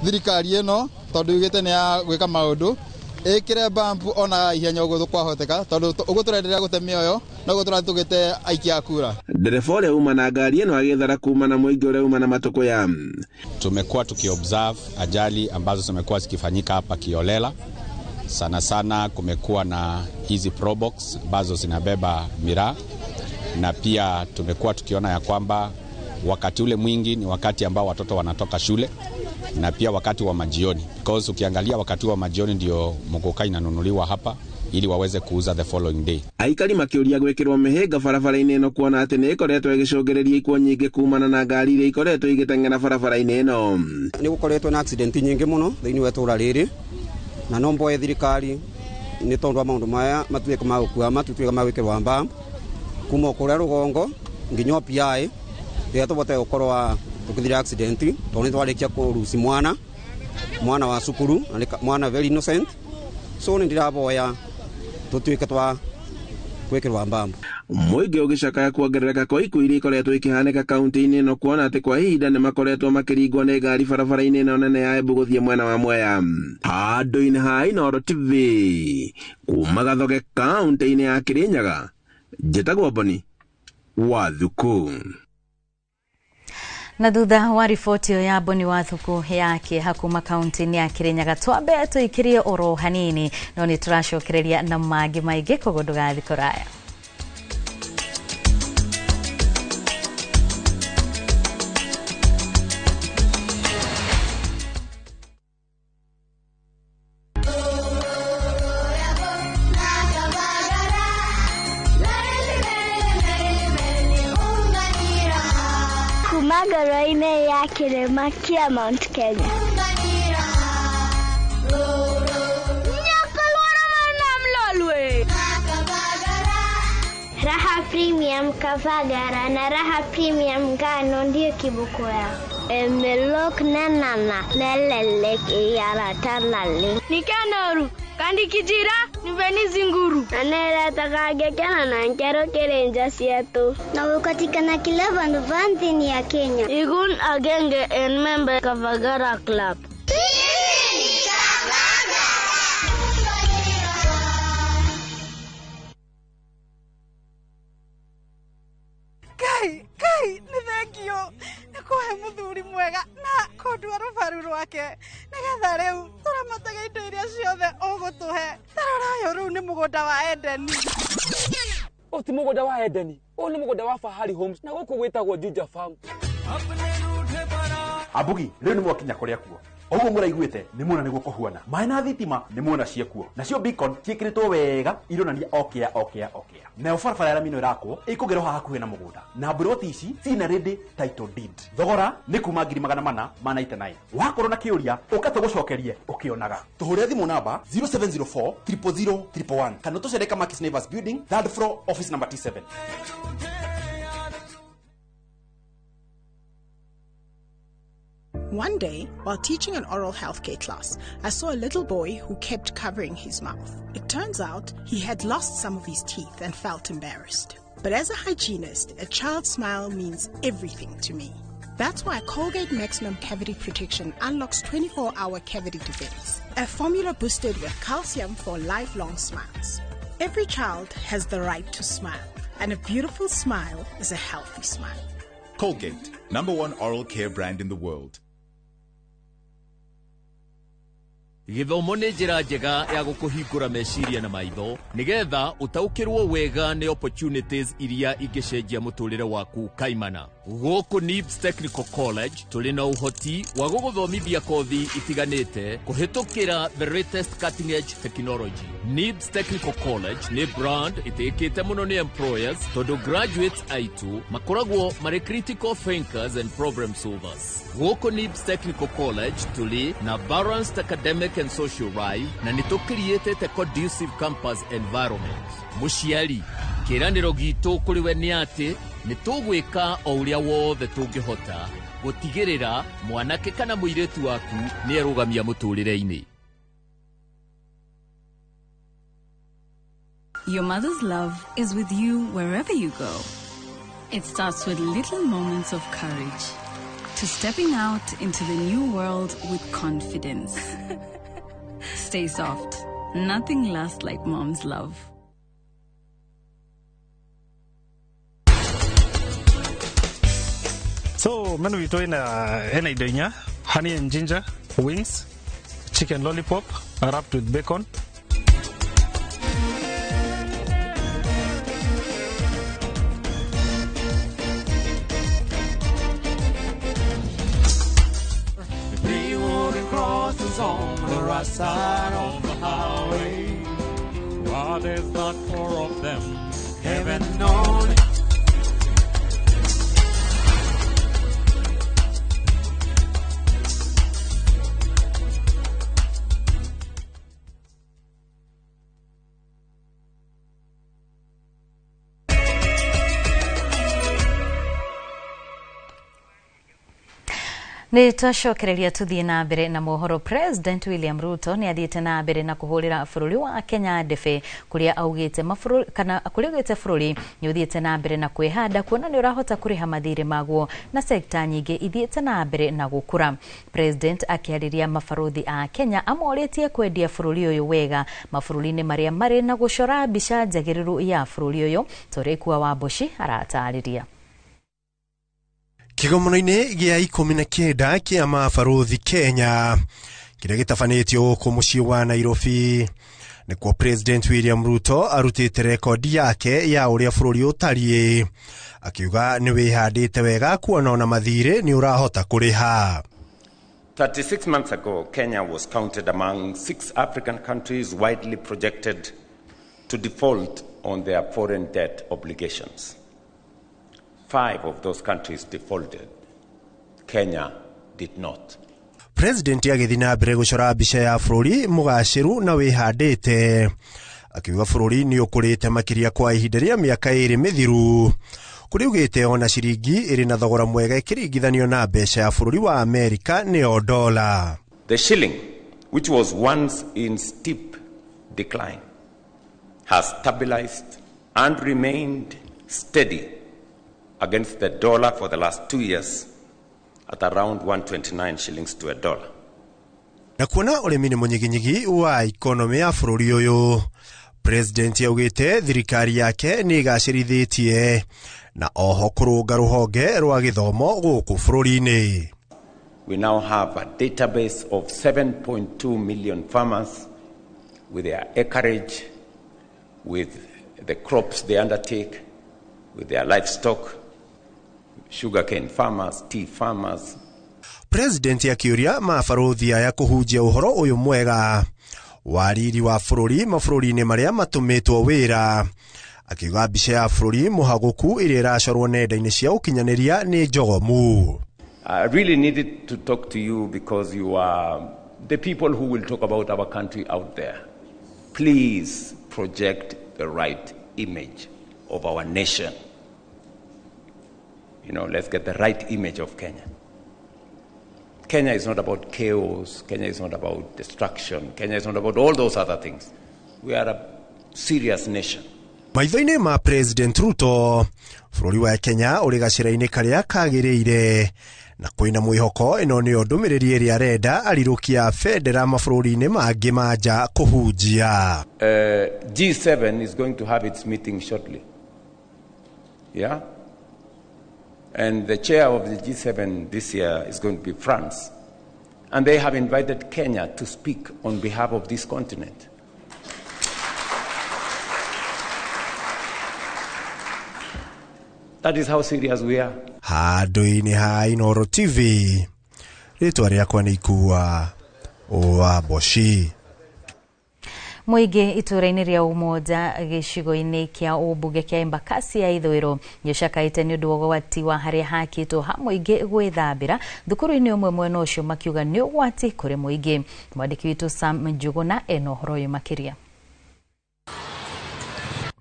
Speaker 19: thirikari ĩno tondũ yugĩte nĩ ya gwĩka maũndũ ĩkĩre bump ona ihenya ũguo kwahoteka, tondũ ũguo tũrenderea gũte mĩoyo noguo tũrathiĩ tũgĩte aikia a kura.
Speaker 17: Ndereba ũrĩa uma na ngari ĩno agĩthara kuma na mũingĩ ũrĩa uma na matukũ ya.
Speaker 20: Tumekuwa tukiobserve ajali ambazo zimekuwa zikifanyika hapa kiolela. Sana sana kumekuwa na hizi probox ambazo zinabeba miraa, na pia tumekuwa tukiona ya kwamba wakati ule mwingi ni wakati ambao watoto wanatoka shule na pia wakati wa majioni, because ukiangalia wakati wa majioni ndio muguka inanunuliwa hapa ili waweze kuuza the following day.
Speaker 17: Aikari makĩũria gwĩkĩrwo mĩhĩnga barabara-inĩ ĩno kuona atĩ nĩ ĩkoretwo ĩgĩcũngĩrĩria ikuũ nyingĩ kumana na ngari iria ikoretwo igĩteng'era barabara-inĩ ĩno.
Speaker 21: Nĩ gũkoretwo na accident nyingĩ mũno thĩinĩ wa itũũra rĩrĩ, na no mboe thirikari nĩ tondũ wa maũndũ maya matuĩke ma gũkua matuĩke ma gwĩkĩrwo mbam kuma kũrĩa rũgongo nginya PI rĩrĩa tũbote gũkorwo tũkĩthira accident, tondũ nĩ twarĩkia kũruci mwana wa cukuru, mwana very innocent, so nĩ ndĩraboya tũtuĩke twa gwĩkĩrwo mbambo.
Speaker 17: Mũingĩ ũgĩcakaya kuongerereka kwa ikuũ iria ikoretwo ikĩhanĩka kaunti-inĩ ĩno kuona atĩ kwa ihinda nĩ makoretwo makĩringwo nĩ ngari barabara-inĩ ĩno nene ya Embu gũthiĩ mwena wa Mwea. Handũ-inĩ ha Inooro TV kuma Gathoge kaunti-inĩ ya Kirinyaga, njĩtagwo Boni wa Thuku.
Speaker 7: Na thutha wa riboti ĩyo ya Boni wa Thuku ya kĩeha kuma kaunti-inĩ ya Kirinyaga, twambe tũikĩrie oro hanini no nĩ tũracokereria na mangĩ maingĩ, koguo ndũgathiĩ kũraya.
Speaker 22: Ngoro-inĩ ya kĩrĩma kĩa Mount Kenya. Raha Premium Kavagara na Raha Premium ngano ndio kiboko yao. Emelok nanana nelelek iyaratalale.
Speaker 23: Nikanoru kandi kijira niveni zinguru.
Speaker 22: Aneretagagekena na nkero kerenja sietu. Na ukatikana kila vandu vanthini ya Kenya.
Speaker 23: Igun agenge en member Kavagara Club.
Speaker 24: Kai, kai, nĩ thengio nĩ kũhe mũthuri mwega na kũndua rũbaru rwake nĩgetha rĩu tũramatage indo iria ciothe ũgũtũhe. Tarora ũyũ rĩu nĩ mũgũnda wa Edeni.
Speaker 25: Ũyũ ti mũgũnda wa Edeni, ũyũ nĩ mũgũnda wa Fahari Homes na gũkũ gwĩtagwo Juja Farm.
Speaker 26: Ambugi, rĩu nĩ mwakinya kũrĩa kuo.
Speaker 2: Oguo mũraiguĩte nĩ muona nĩguo kũhuana. Maĩ na thitima nĩ muona ciĩkuo. Nacio beacon ciĩkĩrĩtwo wega ironania okĩa okĩa okĩa. Nayo barabara ya rami ĩno ĩrakwo ĩkũgerwo haha hakuhĩ na mũgũnda. Na mburoti ici ciina ready title deed. Thogora nĩ kuma 499,000. Wakorwo na kĩũria ũka tũgũcokerie ũkĩonaga. Tũhũrĩre thimũ namba 0704 000 111 kana tũcere Kamakis Neighbors Building, third floor, office number T7.
Speaker 5: One day, while teaching an oral healthcare class, I saw a little boy who kept covering his mouth. It turns out he had lost some of his teeth and felt embarrassed. But as a hygienist, a child's smile means everything to me. That's why Colgate Maximum Cavity Protection unlocks 24-hour cavity defense, a formula boosted with calcium for lifelong smiles. Every child has the right to smile, and a beautiful smile is a healthy smile.
Speaker 6: Colgate, number one oral care brand in the world.
Speaker 9: Gĩthomo nĩ njĩra njega ya gũkũhingũra meciria na maitho nĩgetha ũtaũkĩrwo wega nĩ opportunities iria ingĩcenjia mũtũrĩre waku kaimana. Gũkũ NIBS Technical College tũrĩ na ũhoti wa gũgũthomithia kothi itiganĩte kũhĩtũkĩra the latest cutting edge technology. NIBS Technical College nĩ brand ĩtĩkĩte mũno nĩ employers tondũ graduates aitũ makoragwo marĩ critical thinkers and problem solvers. Gũkũ NIBS Technical College tũrĩ na balanced academic and social life na nĩ tũkiriĩtĩte conducive campus environment. Mũciari, kĩĩranĩro gitũ kũrĩ we nĩ atĩ nĩ tũgwĩka o ũrĩa wothe tũngĩhota gũtigĩrĩra mwanake kana mũirĩtu waku nĩ erũgamia mũtũrĩre-inĩ.
Speaker 10: Your mother's love is with you wherever you go. It starts with little moments of courage to stepping out into the new world with confidence. Stay soft. Nothing lasts like mom's love.
Speaker 26: So menu witũ ina indo inya: honey and ginger wings, chicken lollipop wrapped with bacon.
Speaker 27: They wouldn't cross us on the right side of the highway. What is that for of them? Heaven knows.
Speaker 7: Nĩ twacokereria tuthiĩ na mbere na mohoro. President William Ruto nĩ athiĩte na mbere na kũhũrĩra bũrũri wa Kenya ndebe kũrĩa augĩte kana kũrĩa augĩte bũrũri nĩ ũthiĩte na mbere na kwĩhanda kuona nĩ ũrahota kũrĩha mathirĩ maguo na sekta nyingĩ ithiĩte na mbere na gũkũra. President akĩarĩria mabarũthi a Kenya amorĩtie kwendia bũrũri ũyũ wega mabũrũri-inĩ marĩa marĩ na gũcora mbica njagĩrĩru ya bũrũri ũyũ. Torĩkua wa Mboci aratarĩria.
Speaker 28: Kĩgomano-inĩ gĩa 19 kĩa mabarũthi Kenya kĩrĩa gĩtabanĩtio gũkũ mũciĩ wa Nairobi nĩkuo President William Ruto arutĩte rekondi yake ya ũrĩa bũrũri ũtariĩ akiuga nĩ wĩhandĩte wega kuona ona mathirĩ nĩ ũrahota kũrĩha.
Speaker 29: 36 months ago, Kenya was counted among 6 African countries widely projected to default on their foreign debt obligations. 5 of those countries defaulted. Kenya did not.
Speaker 28: President agĩthiĩ na mbere gũcora mbica ya bũrũri mũgacĩru na wĩhandĩte akiuga bũrũri nĩ ũkũrĩte makĩria kwa ihinda rĩa mĩaka 2 mĩthiru kũrĩa ugĩte ona ciringi ĩrĩ na thogora mwega ĩkĩringithanio na mbeca ya bũrũri wa Amerika nĩyo dola.
Speaker 29: The shilling, which was once in steep decline, has stabilized and remained steady against the dollar for the last 2 years at around 129 shillings to a dollar.
Speaker 28: Na kuona ũrĩmi nĩ mũnyiginyigi wa ikonomĩ ya bũrũri ũyũ, President augĩte thirikari yake nĩ ĩgacĩrithĩtie na oho kũrũnga rũhonge rwa gĩthomo gũkũ bũrũri-inĩ.
Speaker 29: We now have a database of 7.2 million farmers with their acreage, with the crops they undertake, with their livestock, sugarcane farmers, tea farmers.
Speaker 28: President akĩũria mabarũthi aya kũhunjia ũhoro ũyũ mwega wa riri wa bũrũri mabũrũri-inĩ marĩa matũmĩtwo wĩra, akiuga mbica ya bũrũri mũhagũku ĩrĩa ĩracorwo nenda-inĩ cia ũkinyanĩria nĩ njogomu.
Speaker 29: I really needed to talk to you because you are the people who will talk about our country out there. Please project the right image of our nation. You know, let's get the right image of Kenya. Kenya is not about chaos. Kenya is not about destruction. Kenya is not about all those other things. We are a serious nation.
Speaker 28: Maitho-inĩ ma President Ruto, bũrũri wa Kenya ũrĩ gacĩra-inĩ karĩa kagĩrĩire na kwĩna mwĩhoko. Ĩno nĩyo ndũmĩrĩri ĩrĩa arenda arirũkia bendera mabũrũri-inĩ mangĩ ma nja kũhunjia.
Speaker 29: G7 is going to have its meeting shortly. Yeah? And the chair of the G7 this year is going to be France. And they have invited Kenya to speak on behalf of this continent. That is how serious we are.
Speaker 28: Handũ-inĩ ha Inooro TV, rĩtwa rĩakwa nĩ Ikua wa Mboci.
Speaker 7: Mũingĩ itũũra-inĩ rĩa Umoja gĩcigo-inĩ kĩa ũmbunge kĩa Embakasi ya ithũĩro nĩũcakaĩte nĩ ũndũ wa ũgwati wa harĩa hakĩtwo ha mũingĩ gwĩthambĩra thukuru-inĩ ũmwe mwena ũcio, makiuga nĩ ũgwati kũrĩ mũingĩ. Mwandĩki witũ Sam Njuguna ena ũhoro ũyũ makĩria.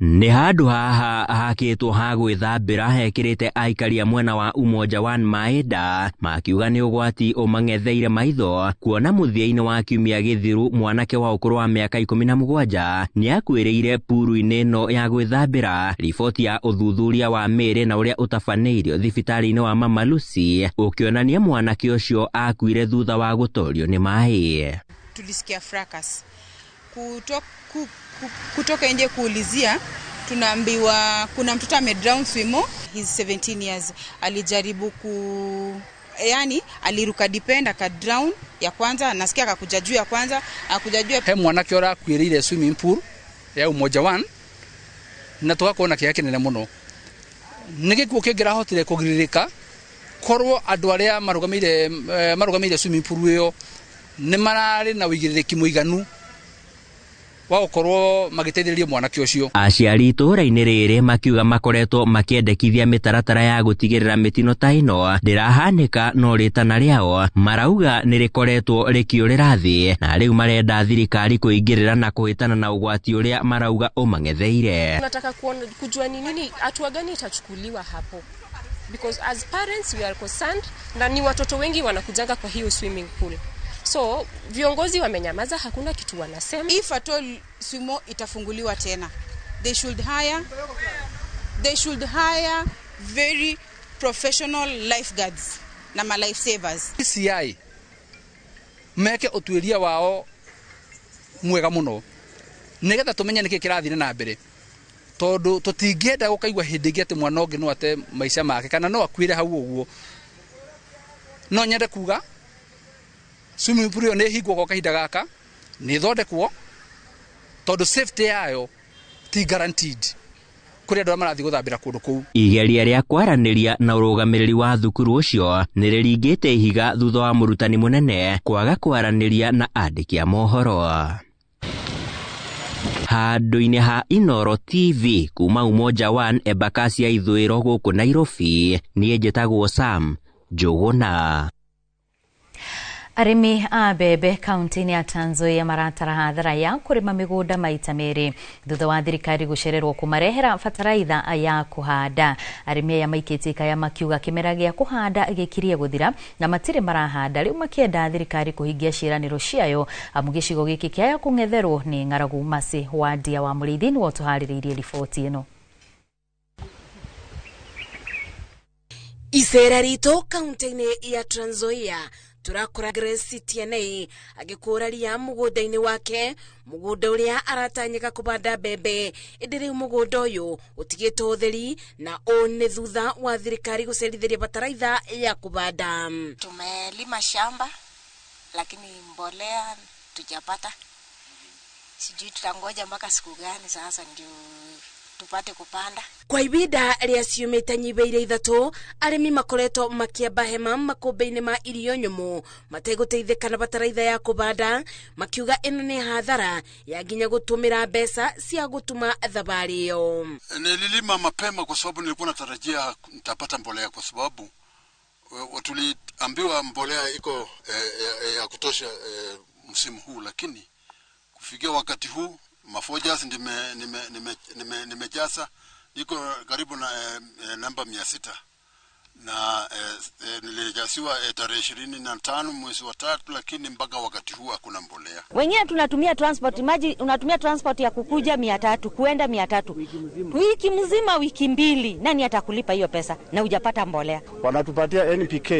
Speaker 3: Nĩ handũ haha hakĩtwo ha gwĩthambĩra hekĩrĩte aikari a mwena wa Umoja One maĩnda, makiuga nĩ ũgwati ũmang'etheire maitho kuona mũthia-inĩ wa kiumia gĩthiru mwanake wa ũkũrũ wa mĩaka 17 nĩakuĩrĩire puru-inĩ ĩno ya gwĩthambĩra. Riboti ya ũthuthuria wa mĩĩrĩ na ũrĩa ũtabanĩirio thibitarĩ-inĩ wa Mama Lucy ũkĩonania mwanake ũcio akuire thutha wa gũtorio nĩ maĩ.
Speaker 4: Tulisikia fracas kutoka nje kuulizia, tunaambiwa kuna mtoto amedrown swimo. He's 17 years. Alijaribu yani aliruka depend akadrown ya kwanza, nasikia akakuja juu ya kwanza, akakuja juu.
Speaker 8: He mwanake ũrakuĩrĩire swimming pool ya Umoja One na tũgakorwo kĩeha kĩnene mũno. Nĩ gĩkuũ kĩngĩrahotire kũgirĩrĩka korwo andũ arĩa marũgamĩire swimming pool ĩyo nĩ mararĩ na ũigĩrĩrĩki mũiganu wa gũkorwo magĩteithĩrĩria mwanake ũcio.
Speaker 3: Aciari itũũra-inĩ rĩrĩ makiuga makoretwo makĩendekithia mĩtaratara ya gũtigĩrĩra mĩtino ta ĩno ndĩrahanĩka, no rĩtana rĩao marauga nĩ rĩkoretwo rĩkĩũrĩra thĩ na rĩu marenda thirikari kũingĩrĩra na kũhĩtana na ũgwati ũrĩa marauga ũmang'etheire.
Speaker 12: Tunataka kujua ni nini, hatua gani itachukuliwa hapo, because as parents we are concerned na ni watoto wengi wanakujanga kwa hiyo swimming pool. So viongozi wamenyamaza, hakuna kitu wanasema.
Speaker 4: If at all swimo itafunguliwa tena, they should hire very professional lifeguards na ma life savers.
Speaker 8: DCI meke ũtuĩria wao mwega mũno nĩgetha tũmenye nĩkĩ kĩrathiĩ na mbere, tondũ tũtingĩenda gũkaigua hĩndĩ ĩngĩ atĩ mwana ũngĩ no ate maica make kana no akuĩre hau ũguo. No nyende kuga swimming pool ĩyo nĩ ĩhingwo gwa kahinda gaka, nĩ ĩthondekwo tondũ safety yayo ti guaranteed kũrĩ andũ arĩa marathiĩ gũthambĩra kũndũ kũu.
Speaker 3: Igeria rĩa kwaranĩria na ũrũgamĩrĩri wa thukuru ũcio nĩ rĩringĩte ihiga thutha wa mũrutani mũnene kwaga kwaranĩria na andĩki a mohoro. Handũ-inĩ ha Inooro TV kuma Umoja One Embakasi ya ithũĩro gũkũ Nairobi, niĩ njĩtagwo Sam Njuguna.
Speaker 7: Arĩmi a mbembe kaunti-inĩ ya Trans Nzoia maratara hathara ya kũrĩma mĩgũnda maita merĩ thutha wa thirikari gũcererwo kũmarehera bataraitha ya kũhanda. Arĩmi aya maikĩtie ikaya makiuga kĩmera gĩa kũhanda gĩkirie gũthira na matirĩ marahanda, rĩu makĩenda thirikari kũhingia ciĩranĩro ciayo amu gĩcigo gĩkĩ kĩaya kũng'etherwo nĩ ng'aragu. Mercy Wandia wa Mũrĩithi nĩwe ũtũharĩrĩirie riboti ĩno.
Speaker 13: Icera ritũ kaunti-inĩ ya Trans Nzoia turakora Grace TNA agĩkũra ria mũgũnda-inĩ wake, mũgũnda ũrĩa aratanyĩka kũbanda mbembe, ĩndĩ rĩu mũgũnda ũyũ ũtigĩtwo ũtheri na ũũ nĩ thutha wa thirikari gũcerithĩria bataraitha ya kũbanda.
Speaker 14: Tumelima shamba lakini mbolea tujapata, sijui tutangoja mpaka siku gani sasa ndio Tupate kupanda.
Speaker 13: Kwa ibinda rĩa ciumia itanyibeire 3 arĩmi makoretwo makĩamba hema makũmbĩ-inĩ ma irio nyũmũ mategũteithĩka na bataraitha ya kũbanda, makiuga ĩno nĩ hathara ya nginya gũtũmĩra mbeca cia gũtuma thabarĩ ĩyo.
Speaker 1: Nililima mapema kwa sababu nilikuwa natarajia nitapata mbolea, kwa sababu tuliambiwa mbolea iko ya kutosha msimu huu, lakini kufikia wakati huu mafojas nimejaza niko karibu na namba 600 na nilijasiwa tarehe 25 mwezi wa 3, lakini mpaka wakati huu hakuna mbolea.
Speaker 11: Wengine tunatumia transport, maji unatumia transport ya kukuja 300 kuenda 300 wiki mzima, wiki mbili, nani atakulipa hiyo pesa na hujapata mbolea?
Speaker 15: Wanatupatia NPK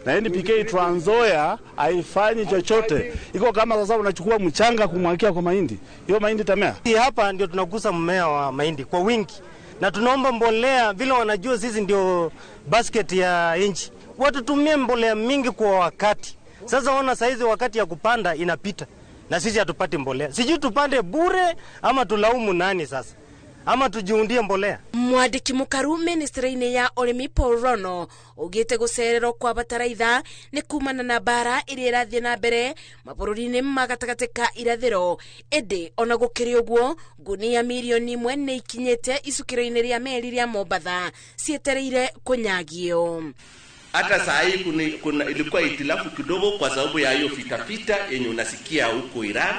Speaker 15: na NPK Trans Nzoia haifanyi chochote. Iko kama sasa unachukua mchanga kumwagia kwa mahindi, hiyo mahindi tamea.
Speaker 16: Hapa ndio tunakusa mmea wa mahindi kwa wingi, na tunaomba mbolea vile wanajua sisi ndio basket ya inchi, watutumie mbolea mingi kwa wakati. Sasa ona saizi wakati ya kupanda inapita na sisi hatupati mbolea. Sijui tupande bure ama tulaumu nani sasa, ama tujiundie mbolea.
Speaker 13: Mwandiki mukaru ministry-inĩ ya ũrĩmi Paul Rono ugĩte gũcererwo kwa bataraitha nĩ kumana na mbara ĩrĩa ĩrathiĩ na mbere mabũrũri-inĩ ma gatagatĩ ka irathĩro, ĩndĩ ona gũkĩrĩ ũguo ngunia mirioni 1 nĩ ikinyĩte icukĩro-inĩ rĩa meri rĩa Mombatha cietereire kũnyagio.
Speaker 17: Hata saa hii kuna ilikuwa itilafu kidogo kwa sababu ya hiyo fitafita yenye unasikia huko Iran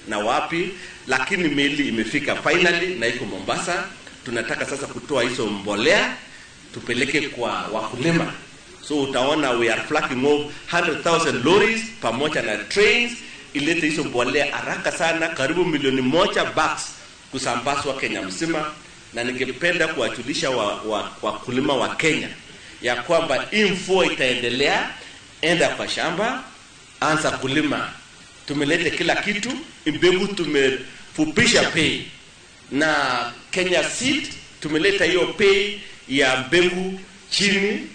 Speaker 17: na wapi, lakini meli imefika finally na iko Mombasa. Tunataka sasa kutoa hizo mbolea tupeleke kwa wakulima. So utaona we are flagging off 100,000 lorries pamoja na trains ilete hizo mbolea haraka sana, karibu milioni 1 bags kusambazwa Kenya mzima. Na ningependa kuwajulisha wakulima wa Kenya ya kwamba hii mvua itaendelea, enda kwa shamba, anza kulima. Tumelete kila kitu, mbegu tumefupisha pei, na Kenya Seed tumeleta hiyo pei ya mbegu chini,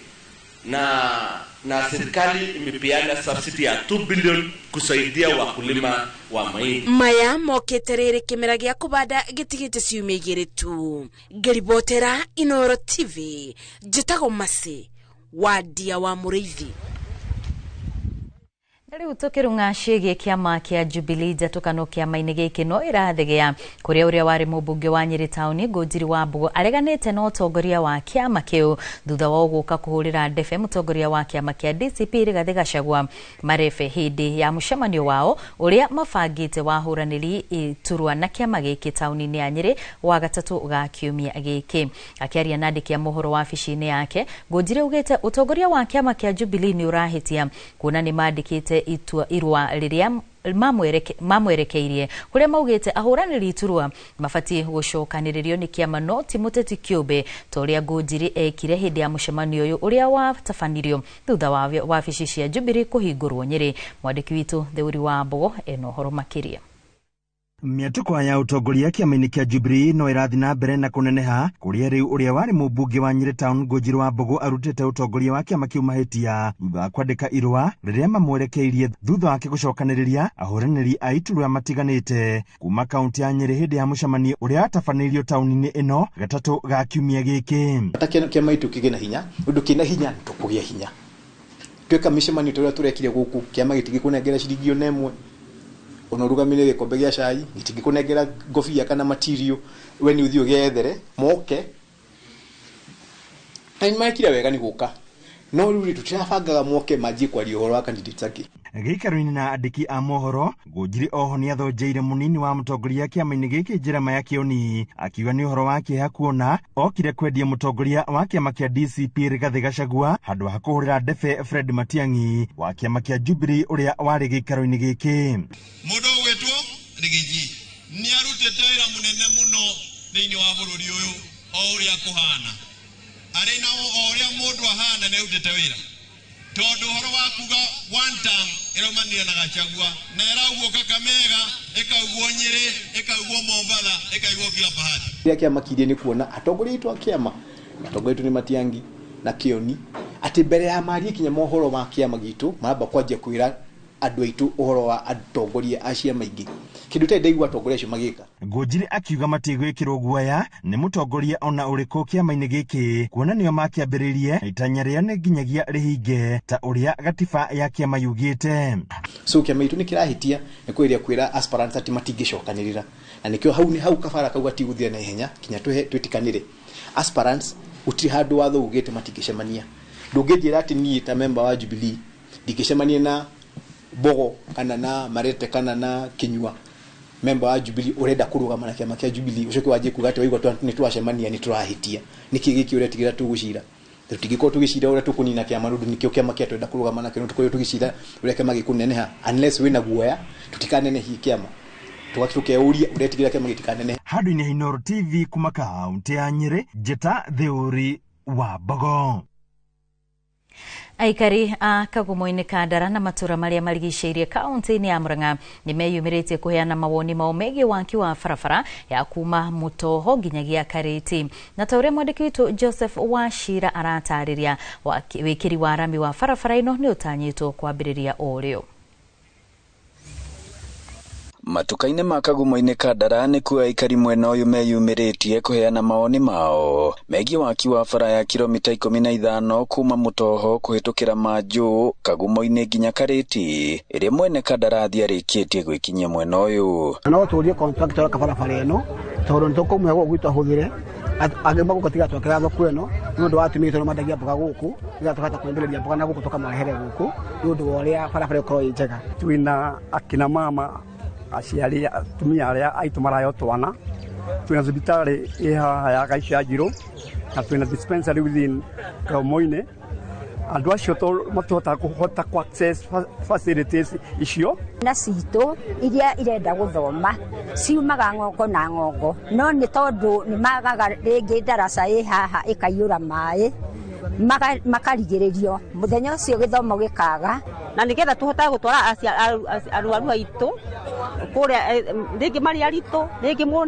Speaker 17: na serikali imepeana subsidy ya 2 billion kusaidia wakulima wa mahindi.
Speaker 13: Maya mokete rĩrĩ kĩmera gĩa kũbanda gĩtigĩte ciumia 2 tu. Ngĩribotera Inoro TV, njĩtagwo Mercy Wandia wa Mũrĩithi.
Speaker 7: Rĩu tũkĩrung'a ciĩgiĩ kĩama kĩa Jubilee njatũkano kĩama-inĩ gĩkĩ no ĩrathegea kũrĩa ũrĩa warĩ mũmbunge wa Nyĩrĩ taũni Ngũnjiri wa Mbũgũ areganĩte na ũtongoria wa kĩama kĩu thutha wa gũka kũhũrĩra ndebe mũtongoria wa kĩama kĩa DCP Rigathĩ Gachagua marebe hĩndĩ ya mũcemanio wao ũrĩa mabangĩte wa ahũranĩri iturwa na kĩama gĩkĩ taũni-inĩ ya Nyĩrĩ wa gatatũ ga kiumia gĩkĩ. Akĩaria na andĩki a mohoro wabici-inĩ yake, Ngũnjiri augĩte ũtongoria wa kĩama kĩa Jubilee nĩ ũrahĩtia kuona nĩ mandĩkĩte itua irua rĩrĩa mamwerekeirie kuria maugite ahũranĩri iturwa mabatiĩ gũcokanĩrĩrio nĩ kĩama no ti mũteti kĩũmbe ta ũrĩa Ngũnjiri ekire hĩndĩ ya mũcemanio ũyũ ũrĩa watabanirio thutha wa wabici cia Jubilee kũhingũrwo Nyĩrĩ. Mwandĩki witũ Theuri wa Mbogo ena ũhoro makĩria.
Speaker 18: Mĩatũko ya ũtongoria kĩama-inĩ kĩa Jubilee no ĩrathiĩ na mbere na kũneneha kũrĩa rĩu ũrĩa warĩ mũmbunge wa Nyĩrĩ Town Ngũnjiri wa Mbũgũ arutĩte ũtongoria wa kĩama kĩu mahĩtia thutha wa kwandĩka irũa rĩrĩa mamwerekeirie thutha wake gũcokanĩrĩria ahũranĩri a iturwa matiganĩte kuma kaunti ya Nyĩrĩ hĩndĩ ya mũcemanio ũrĩa watabanĩirio taũni-inĩ ĩno gatatũ ga kiumia gĩkĩ.
Speaker 19: Kĩama gitũ kĩgĩe na hinya, ũndũ kĩna hinya tũkũgĩa hinya tweka mĩcemanio ta ũrĩa tũrekire gũkũ, kĩama gĩtingĩkũnengera ciringi ona ĩmwe, ona ũrũgamĩrĩre gĩkombe gĩa cai gĩtingĩkũnengera ngobia kana material, we nĩ ũthiĩ ũgethere moke na nĩmekire wega nĩ gũka, no rĩu rĩ tũtirabangaga moke manjie kwaria ũhoro wa candidates angĩ.
Speaker 18: Gĩikaro-inĩ na andĩki a mohoro, Ngũnjiri oho nĩathonjeire mũnini wa mũtongoria kĩama-inĩ gĩkĩ Jeremiah Kĩoni akiuga nĩ ũhoro wa kĩeha kuona okire kwendia mũtongoria wa kĩama kĩa DCP Rigathĩ Gachagua handũ ha kũhũrĩra ndebe Fred Matiang'i wa kĩama kĩa Jubilee ũrĩa warĩ gĩikaro-inĩ gĩkĩ.
Speaker 20: Mũndũ ũgwĩtwo Rigiji nĩ arutĩte wĩra mũnene mũno thĩinĩ wa bũrũri ũyũ o ũrĩa kũhana, arĩ na o ũrĩa mũndũ ahana nĩ arutĩte wĩra, tondũ ũhoro wa kuga one term ĩraumanire na Gachagua na ĩraugwo Kakamega, ĩkaugwo Nyĩrĩ, ĩkaugwo Mombatha, ĩkaugwo kila pahali.
Speaker 19: Kĩrĩa kĩamakirie nĩ kuona atongoria aitũ a kĩama, atongoria aitũ nĩ Matiang'i na Kĩoni, atĩ mbere ya marie kinya mohoro ma kĩama gitũ maramba kwanjia kwĩra andũ aitũ ũhoro wa atongoria a ciama ingĩ, kĩndũ itarĩ ndaigua atongoria acio magĩka.
Speaker 18: Ngũnjiri akiuga matigwĩkĩrwo guoya nĩ mũtongoria ona ũrĩkũ kĩama-inĩ gĩkĩ, kuona nĩo makĩambĩrĩirie na itanya rĩao nĩ nginyagia rĩhinge ta ũrĩa gatiba ya kĩama yugĩte.
Speaker 19: So kĩama gitũ nĩ kĩrahĩtia nĩ kũgeria kwĩra aspirants atĩ matingĩcokanĩrĩra, na nĩkĩo hau nĩ hau kabara kau gatigũthira na ihenya kinya twĩtĩkanĩre. Aspirants gũtirĩ handũ watho ugĩte matingĩcemania. Ndũngĩnjĩra atĩ niĩ ta member wa Jubilee ndingĩcemania na Mbogo kana na Marete kana na Kinyua, member wa Jubilee urenda kurugama na kiama kia Jubilee, ucoke wanjie kuga ati waigua ni twacemania ni turahitia. Niki giki uretigira tugucira? Tutingĩkorwo tũgĩcira ũrĩa tũkũnina kĩama nĩ ũndũ nĩkĩo kĩama kĩa twenda kũrũgama nakĩo, no tũkorwo tũgĩcira ũrĩa kĩama gĩkũneneha. Unless wĩna guoya tũtikanenehie kĩama, tũkeuria ũretigĩra kĩama gĩtikanenehe.
Speaker 18: Handũ-inĩ ha Inooro TV kuma kaunti ya Nyĩrĩ, Njĩta Theuri wa Mbogo.
Speaker 7: Aikari a Kagumo-inĩ ka Ndara na matũra marĩa marigicĩirie kaunti-inĩ ya Murang'a nĩmeyumĩrĩtie kũheana mawoni mao megiĩ waki wa barabara ya kuma Mũtoho nginyagia Karĩti. Na ta ũrĩa mwandĩki witũ Joseph Wachira aratarĩria, wĩkĩri wa rami wa barabara ĩno nĩ ũtanyĩtwo kwambĩrĩria o rĩo.
Speaker 2: Matuka-inĩ ma Kagumo-inĩ ka Ndara nĩkuo aikari mwena ũyũ meyumĩrĩtie kũheana mawoni mao megiĩ waki wa bara ya kilomita 15 kuma Mũtoho kũhĩtũkĩra Manjũ Kagumo-inĩ nginya Karĩti ĩrĩa mwene kandarathi arĩkĩtie gwĩkinyia mwena ũyũ.
Speaker 5: No tũrie contractor wa barabara ĩno tondũ nĩ tũkũmũhe gũkũ gwitũ ahũthĩre agĩma gũkũ tiga twakĩra thoko ĩno nĩ ũndũ wa atumia aitũ nĩ mendagia mboga gũkũ nĩgetha tũkahota kwambĩrĩria mboga na gũkũ tũkamarehere gũkũ nĩ ũndũ wa ũrĩa barabara ĩkorwo ĩ njega.
Speaker 6: Twĩna akina mama aciari atumia arĩa aitũ marayo twana, twĩna thibitarĩ ĩ haha ya Gaicanjirũ na twĩna dispensary within Kagumo-inĩ. Andũ acio matihotaga kũhota kũ access facilities icio.
Speaker 9: Na citũ iria irenda gũthoma ciumaga ng'ongo na ng'ongo, no nĩ tondũ nĩ magaga rĩngĩ ndaraca ĩ haha ĩkaiyũra maĩ makarigĩrĩrio mũthenya ũcio gĩthomo gĩkaga,
Speaker 21: na nĩgetha tũhotage gũtwara arwaru aitũ kũrĩa rĩngĩ marĩ aritũ, rĩngĩ mũndũ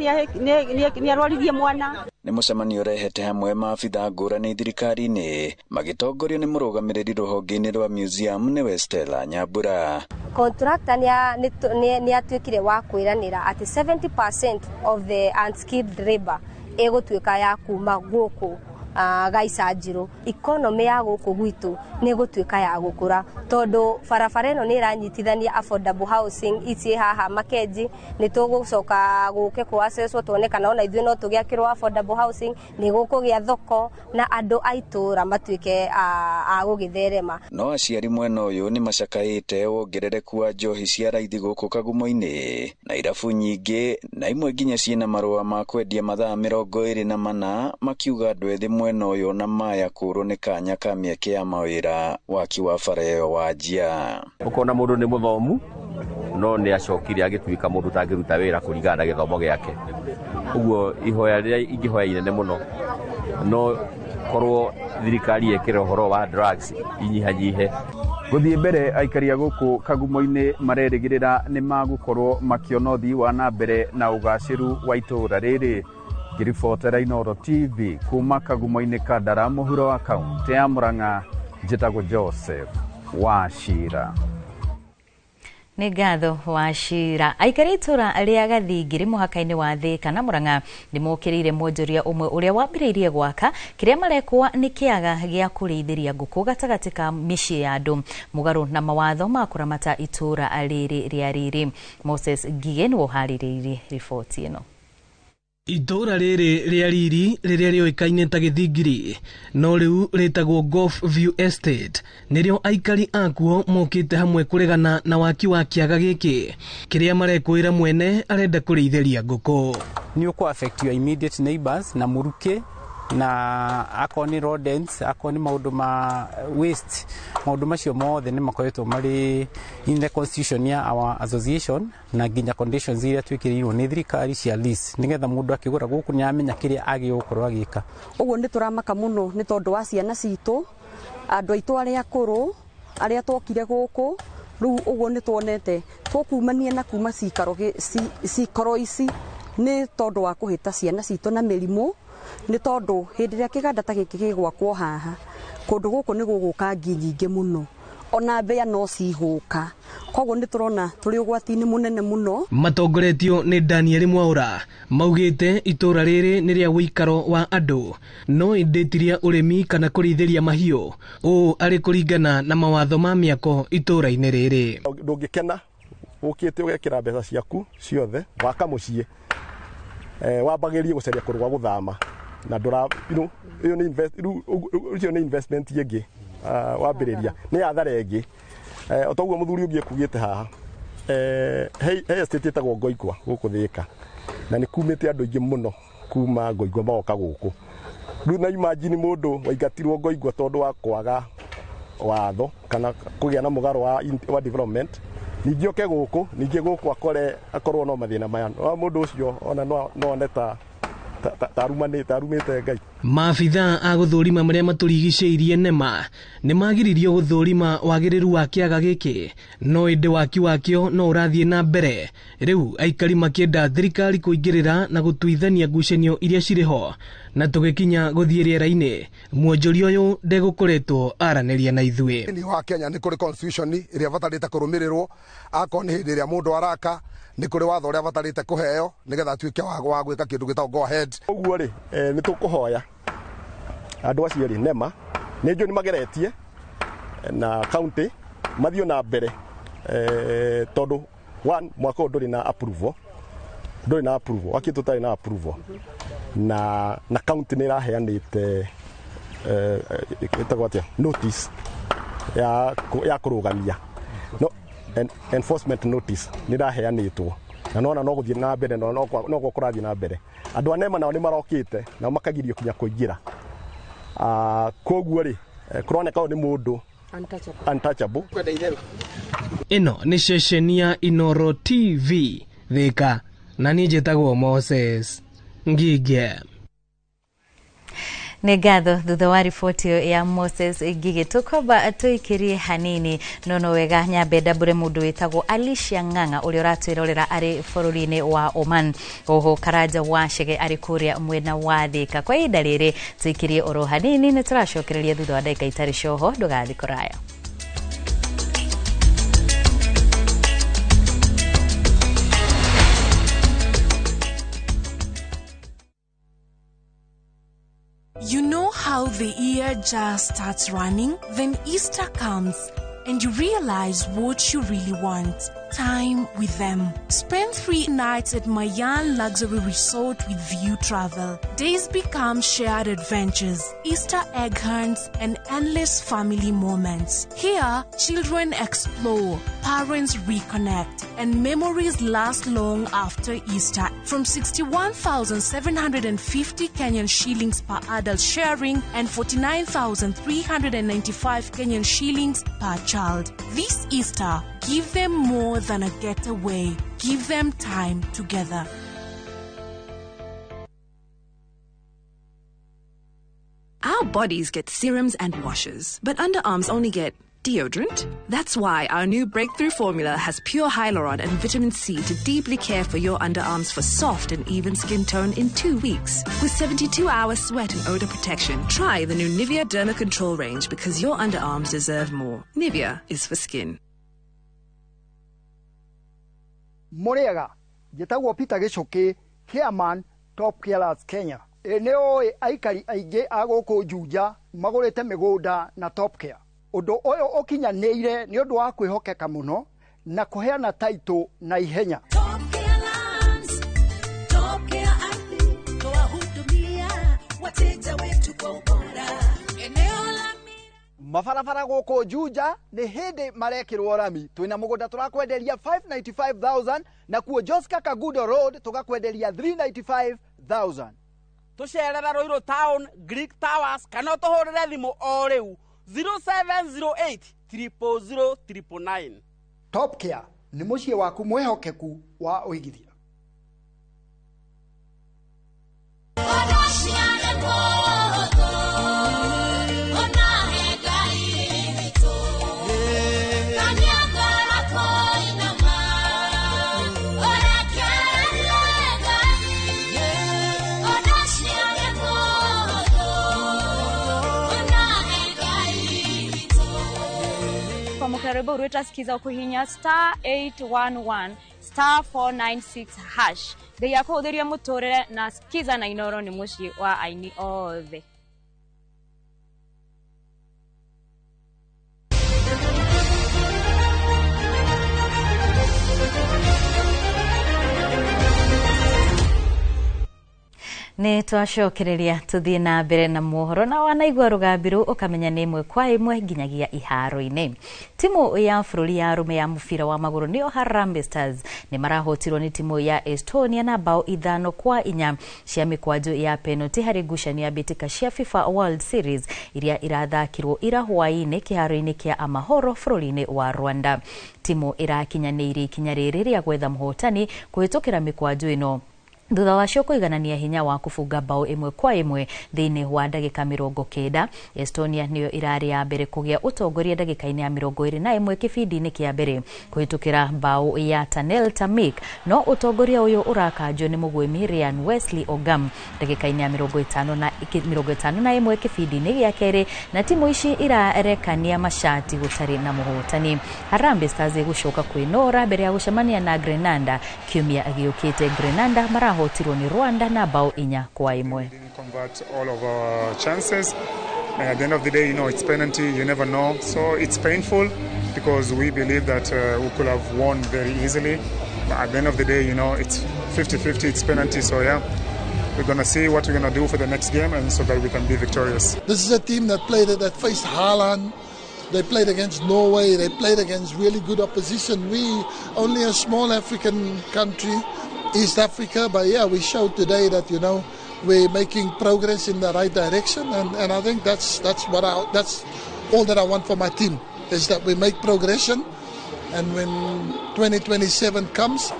Speaker 21: nĩ arwaririe mwana.
Speaker 2: Nĩ mũcemanio ũrehete hamwe maabitha ngũrani thirikari-inĩ magĩtongorio nĩ mũrũgamĩrĩri rũhonge-inĩ rwa museum nĩwe Stella Nyambura.
Speaker 22: Contractor nĩ atuĩkire wa kwĩranĩra atĩ 70% of the unskilled labor ĩgũtuĩka ya kuma gũkũ Gaicanjirũ. Economy ya gũkũ gwitũ nĩ ĩgũtuĩka ya gũkũra tondũ barabara ĩno nĩ ĩranyitithania affordable housing ici haha Makenji. Nĩ tũgũcoka gũke kũ access tuone kana ona ithuĩ no tũgĩakĩrwo affordable housing, nĩ gũkũgĩa thoko na andũ a itũũra matuĩke a gũgĩtherema.
Speaker 2: No aciari mwena ũyũ nĩ macakaĩte wongerereku wa njohi cia raithi gũkũ Kagumo-inĩ na irabu nyingĩ na imwe nginya ciĩna marũa ma kwendia mathaa 24 makiuga andũ ethĩ mwena ũyũ na maya kũrwo nĩ kanya ka mĩeke ya mawĩra waki wa bara ĩyo wanjia.
Speaker 23: Ũkona mũndũ nĩ mũthomu no nĩ acokire agĩtuĩka mũndũ ũtangĩruta wĩra kũringana na gĩthomo gĩake. Ũguo ihoya rĩrĩa ingĩhoya inene mũno no korwo thirikari ĩkĩre ũhoro wa drugs inyihanyihe.
Speaker 24: Gũthiĩ mbere aikari a gũkũ Kagumo-inĩ marerĩgĩrĩra nĩ magũkorwo makĩona ũthii wa na mbere na ũgacĩru wa itũũra rĩrĩ. Ngĩribotera Inooro TV kuma Kagumo-inĩ ka Ndara mũhuro wa kaunti ya Murang'a, njĩtagwo Joseph Wachira.
Speaker 7: Nĩ ngatho Wachira. Aikari itũra rĩa Gathingiri mũhaka-inĩ wa Thika na Murang'a nĩ mokĩrĩire mwonjoria ũmwe ũrĩa wambĩrĩirie gwaka kĩrĩa marekwo nĩ kĩaga gĩa kũrĩithĩria ngũkũ gatagatĩ ka mĩciĩ ya andũ mũgarũ na mawatho ma kũramata itũra rĩrĩ rĩa riri. Moses Ngige nĩwe ũharĩrĩirie riboti ĩno.
Speaker 25: Itũra rĩrĩ rĩa riri rĩrĩa rĩũĩkaine ta Gĩthingiri no rĩu rĩtagwo Golf View Estate nĩrĩo aikari akuo mokĩte hamwe kũregana na waki wa kĩaga gĩkĩ kĩrĩa marekwĩra mwene arenda kũrĩithĩria ngũkũ.
Speaker 30: Nĩ ũkũ affect your immediate neighbors na mũrukĩ na akorwo nĩ rodents, akorwo nĩ maũndũ ma waste, maũndũ macio mothe nĩ makoretwo marĩ in the constitution ya our association na nginya conditions iria twĩkĩrĩirwo nĩ thirikari cia lease nĩgetha mũndũ akĩgũra gũkũ nĩ amenya kĩrĩa agĩrĩirwo gũkorwo agĩka.
Speaker 31: Ũguo nĩ tũramaka mũno nĩ tondũ wa ciana citũ, andũ aitũ arĩa akũrũ arĩa twokire gũkũ rĩu ũguo nĩ tuonete tũkumania na kuma cikaro ici nĩ tondũ wa kũhĩta ciana citũ na mĩrimũ nĩ tondũ hĩndĩ ĩrĩa kĩganda ta gĩkĩ gĩgwakwo haha kũndũ gũkũ nĩ gũgũka ngi nyingĩ mũno. Ona mbĩa no cigũka. Koguo nĩ tũrona tũrĩ ũgwati-inĩ mũnene mũno.
Speaker 25: Matongoretio nĩ Daniel Mwaura maugĩte itũra rĩrĩ nĩ rĩa ũikaro wa andũ no ĩndĩ ti rĩa ũrĩmi kana kũrĩithĩria mahiũ, ũũ arĩ kũringana na mawatho ma mĩako itũra-inĩ rĩrĩ.
Speaker 1: Ndũngĩkena ũkĩte ũgekĩra mbeca ciaku ciothe waka mũciĩ, wambagĩrie gũcaria kũndũ gwa gũthama na ndũra ĩyo nĩ invest ũcio nĩ investment ĩngĩ wambĩrĩria nĩ athara ĩngĩ. O toguo mũthuri ũngĩ ekugĩte haha, he estate ĩtagwo Ngoingwa gũkũ Thĩka, na nĩ kumĩte andũ aingĩ mũno kuma Ngoingwa magoka gũkũ. Rĩu na imagine mũndũ waingatirwo Ngoingwa tondũ wa kwaga watho kana kũgĩa na mũgarũ wa development, ningĩ oke gũkũ, ningĩ gũkũ akore akorwo no mathĩna maya. Mũndũ ũcio ona no one ta tarumĩte Ngai.
Speaker 25: Maabithaa a gũthũrima marĩa matũrigicĩirie NEMA nĩ magiririo gũthũrima wagĩrĩru wa kĩaga gĩkĩ, no ĩndĩ waki wakĩo no ũrathiĩ na mbere. Rĩu aikari makĩenda thirikari kũingĩrĩra na gũtuithania ngucanio iria cirĩ ho. Na tũgĩkinya gũthiĩ rĩera-inĩ, mwonjoria ũyũ ndegũkoretwo aranĩria na ithuĩ.
Speaker 3: Thĩinĩ wa Kenya nĩ kũrĩ constitution ĩrĩa ĩbatarĩte kũrũmĩrĩrwo, akorwo nĩ hĩndĩ ĩrĩa mũndũ araka nĩ kũrĩ watho ũrĩa abatarĩte kũheo nĩgetha atuĩke wa gwĩka kĩndũ gĩtagwo go ahead.
Speaker 1: Ũguo rĩ, nĩ tũkũhoya andũ acio rĩ NEMA nĩ njũĩ nĩ mageretie na county mathiĩ na mbere, tondũ one mwaka ũyũ ndũrĩ na approval, ndũrĩ na approval wakĩtwo ũtarĩ na approval, na county nĩ ĩraheanĩte ĩtagwo atĩa notice ya kũrũgamia, no enforcement notice nĩ ĩraheanĩtwo na nona no gũthiĩ na mbere, no no kũrathiĩ na mbere. Andũ a NEMA nao nĩ marokĩte nao makagirio kinya kũingĩra. Koguo rĩ, kũroneka ũyũ nĩ mũndũ untouchable.
Speaker 25: Ĩno nĩ ceceni ya Inoro TV Thĩka, na niĩ njĩtagwo Moses Ngige.
Speaker 7: Nĩ ngatho thutha wa riboti ya Moses Ngige. Tũkwamba tũikĩrie hanini no no wega nyambe ndambũre mũndũ wĩtagwo Alicia Ng'ang'a ũrĩa ũratwĩrorera arĩ bũrũri-inĩ wa Oman, oho Karanja wa Chege arĩ kũrĩa mwena wa Thĩka. Kwa ihinda rĩrĩ tũikĩrie oro hanini, nĩ tũracokereria thutha wa ndagĩka itarĩ coho. Ndũgathiĩ kũraya.
Speaker 4: You know how the year just starts running? Then Easter comes and you realize what you really want. Time with them. Spend 3 nights at Mayan Luxury Resort with View Travel. Days become shared adventures, Easter egg hunts, and endless family moments. Here, children explore, parents reconnect, and memories last long after Easter. From 61,750 Kenyan shillings per adult sharing and 49,395 Kenyan shillings per child. This Easter, give them more than a getaway. Give them time together.
Speaker 8: Our bodies get serums and washes, but underarms only get deodorant. That's why our new breakthrough formula has pure hyaluron and vitamin C to deeply care for your underarms for soft and even skin tone in 2 weeks. With 72-hour sweat and odor protection, try the new Nivea Derma Control range because your underarms deserve more. Nivea is for skin.
Speaker 10: Mũrĩega, njĩtagwo Peter Gĩcũkĩ, chairman Top Carers Kenya. Nĩ ũĩ aikari aingĩ a gũkũ Juja magũrĩte mĩgũnda na Top Care. Ũndũ ũyũ ũkinyanĩire nĩ ũndũ wa kwĩhokeka mũno na kũheana taitũ na ihenya. Mabarabara gũkũ Juja nĩ hĩndĩ marekĩrwo rami. Twĩna mũgũnda tũrakwenderia 595,000 na kuo Joska Kagudo Road tũgakwenderia 395,000.
Speaker 12: Tũcerere Ruiru Town, Greek Towers, kana ũtũhũrĩre thimũ o rĩu 0708 000 999.
Speaker 10: Top Care nĩ mũciĩ waku mwĩhokeku wa ũigithia.
Speaker 11: Kwamũkĩra rwĩmbo rwĩta skiza ũkũhihinya star 811 star 496 hash. Ngai akũhũthĩrie mũtũrĩre na skiza na Inoro nĩ mũciĩ wa aini othe.
Speaker 7: Nĩ twacokereria tũthiĩ na mbere na mohoro, na wanaigua rũgambi rũu ũkamenya nĩ ĩmwe kwa ĩmwe nginyagia iharo-inĩ. Timu ya bũrũri ya arũme ya mũbira wa magũrũ nĩyo Harambee Stars nĩ marahotirwo nĩ timu ya Estonia na bao 5-4 cia mĩkwanjo ya penalty harĩ ngucanio ya mbĩtĩka cia FIFA World Series iria irathakirwo ira hwaĩ-inĩ kĩharo-inĩ kĩa Amahoro bũrũri-inĩ wa Rwanda. Timu ĩrakinyanĩirie ikinya rĩrĩ rĩa gwetha mũhotani kũhĩtũkĩra mĩkwanjo ĩno thutha wacio kũiganania hinya wa kũbunga bao 1-1 thĩinĩ wa ndagĩka 90. Estonia nĩyo ĩrarĩ ya mbere kũgĩa ũtongoria ndagĩka-inĩ ya 21 kĩbindi-inĩ kĩa mbere kũhĩtũkĩra bao ya Tanel Tamik, no ũtongoria ũyũ ũrakanjwo nĩ mũgwĩmi Ryan Wesley Ogam ndagĩka-inĩ ya 51 kĩbindi-inĩ gĩa kerĩ, na timu ici irarekania macati gũtarĩ na mũhotani. Harambee Stars ĩgũcoka kwĩnora mbere ya gũcemania na Grenada kiumia gĩũkĩte. Grenada marahotirwo ni Rwanda na bao 4-1.
Speaker 13: Convert all of our chances, and at the end of the day, you know, it's penalty, you never know, so it's painful because we believe that we could have won very easily, but at the end of the day, you know, it's 50-50, it's penalty, so yeah, we're gonna see what we're gonna do for the next game, and so that we can be victorious.
Speaker 14: This is a team that played, that faced Haaland. They played against Norway, they played against really good opposition. We only a small African country, East Africa, but yeah, we showed today that, you know, we're making progress in the right direction, and I think that's all that I want for my team, is that we make progression, and when 2027 comes,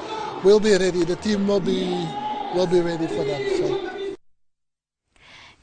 Speaker 14: we'll be ready. The team will be ready for that. So.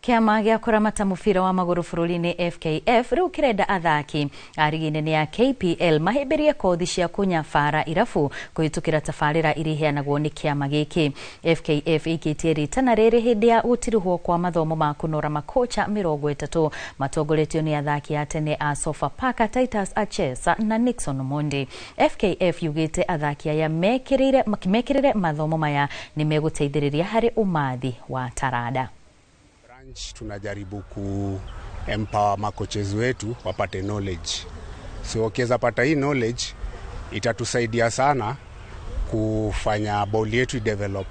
Speaker 7: Kĩama gĩa kũramata mũbira wa magũrũ bũrũri-inĩ FKF rĩu kĩrenda athaki a rigi nene ya KPL mahĩmbĩrie kothi cia kũnyabara irabu kũhĩtũkĩra tabarĩra iria iheanagwo nĩ kĩama gĩkĩ. FKF ĩikĩtie rĩtana rĩrĩ hĩndĩ ya gũtirihwo kwa mathomo ma kũnora makocha 30 matongoretio nĩ athaki a tene a Sofapaka, Titus Achesa na Nixon Monde. FKF yugĩte athaki aya mekĩrĩre mathomo maya nĩ megũteithĩrĩria harĩ ũmathi wa taranda.
Speaker 18: Tunajaribu ku empower makoches wetu wapate knowledge. So wakiweza pata hii knowledge itatusaidia sana kufanya ball yetu develop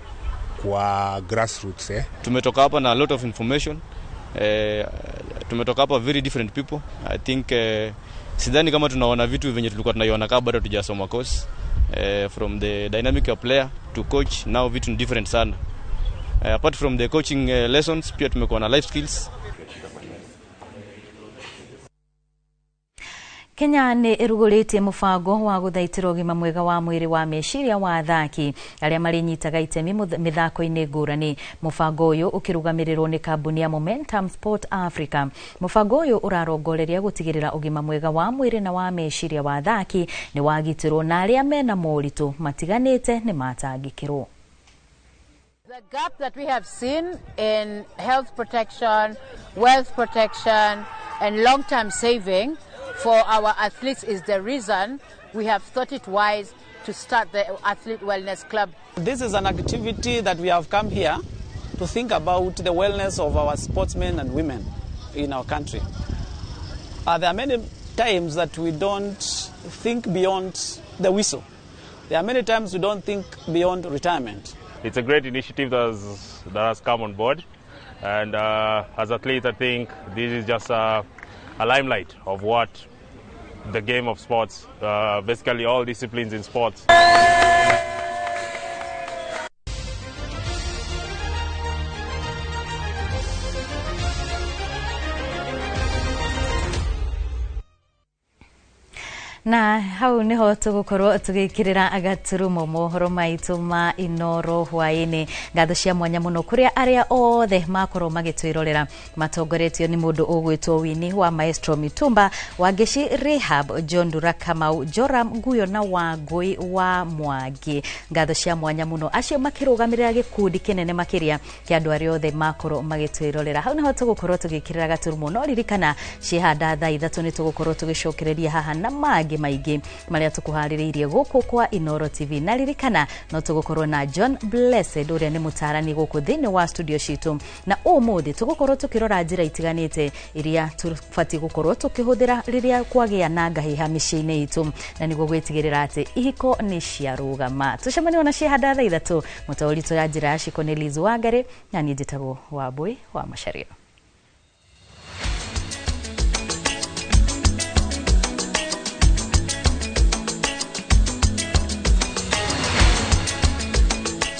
Speaker 18: kwa grassroots.
Speaker 19: Tumetoka hapa na a lot of information. Tumetoka hapa very different people. I think sidhani kama tunaona vitu venye tulikuwa tunaiona kabla bado tujasoma course. From the dynamic of player to coach, now vitu ni different sana. Apart from the coaching lessons, pia tumekuwa na life skills.
Speaker 7: Kenya nĩ ĩrugũrĩtie mũbango wa gũthaitĩra ũgima mwega wa mwĩrĩ wa meciria wa athaki arĩa marĩnyitaga itemi mĩthako-inĩ ngũrani. Mũbango ũyũ ũkĩrũgamĩrĩrwo nĩ kambuni ya Momentum Sport Africa. Mũbango ũyũ ũrarongoreria gũtigĩrĩra ũgima mwega wa mwĩrĩ na wa meciria wa athaki nĩ wagitĩrwo na arĩa mena moritũ matiganĩte nĩ matangĩkĩrwo.
Speaker 15: The gap that we have seen in health protection, wealth protection, and long-term saving for our athletes is the reason we have thought it wise to start the Athlete Wellness Club.
Speaker 21: This is an activity that we have come here to think about the wellness of our sportsmen and women in our country. There are many times that we don't think beyond the whistle. There are many times we don't think beyond retirement.
Speaker 22: It's a great initiative that has come on board, and as athletes, I think this is just a limelight of what the game of sports, basically all disciplines in sports.
Speaker 7: Na hau niho tugukorwo tugikirira agaturumo mohoro maitu ma Inoro hwaini. Ngatho cia mwanya muno kuria aria othe makorwo magitwirorera matongoretio ni mundu ugwitwo Wini wa Maestro Mitumba, Wangeshi Rehab, John Dura Kamau, Joram Nguyo na Wangui wa Mwangi. Ngatho cia mwanya muno acio makirugamirira gikundi kinene makiria kia andu aria othe makorwo magitwirorera. Hau niho tugukorwo tugikirira gaturumo, no ririkana cihanda thaa 3 ni tugukorwo tugicokereria haha na mangi. mangĩ maingĩ marĩa tũkũharĩrĩirie gũkũ kwa Inoro TV. Na ririkana no tũgũkorwo na John Blessed ũrĩa nĩ mũtarani gũkũ thĩinĩ wa studio citũ, na ũmũthĩ tũgũkorwo tũkĩrora njĩra itiganĩte iria tũbatiĩ gũkorwo tũkĩhũthĩra rĩrĩa kwagĩa na ngahĩha mĩciĩ-inĩ itũ, na nĩguo gwĩtigĩrĩra atĩ ihiko nĩ ciarũgama. Tũcemanie ona ciehanda thaa 3. Mũtaũri ya njĩra ya ciko nĩ Liz Wangari, na niĩ njĩtagwo Wambui wa Macharia.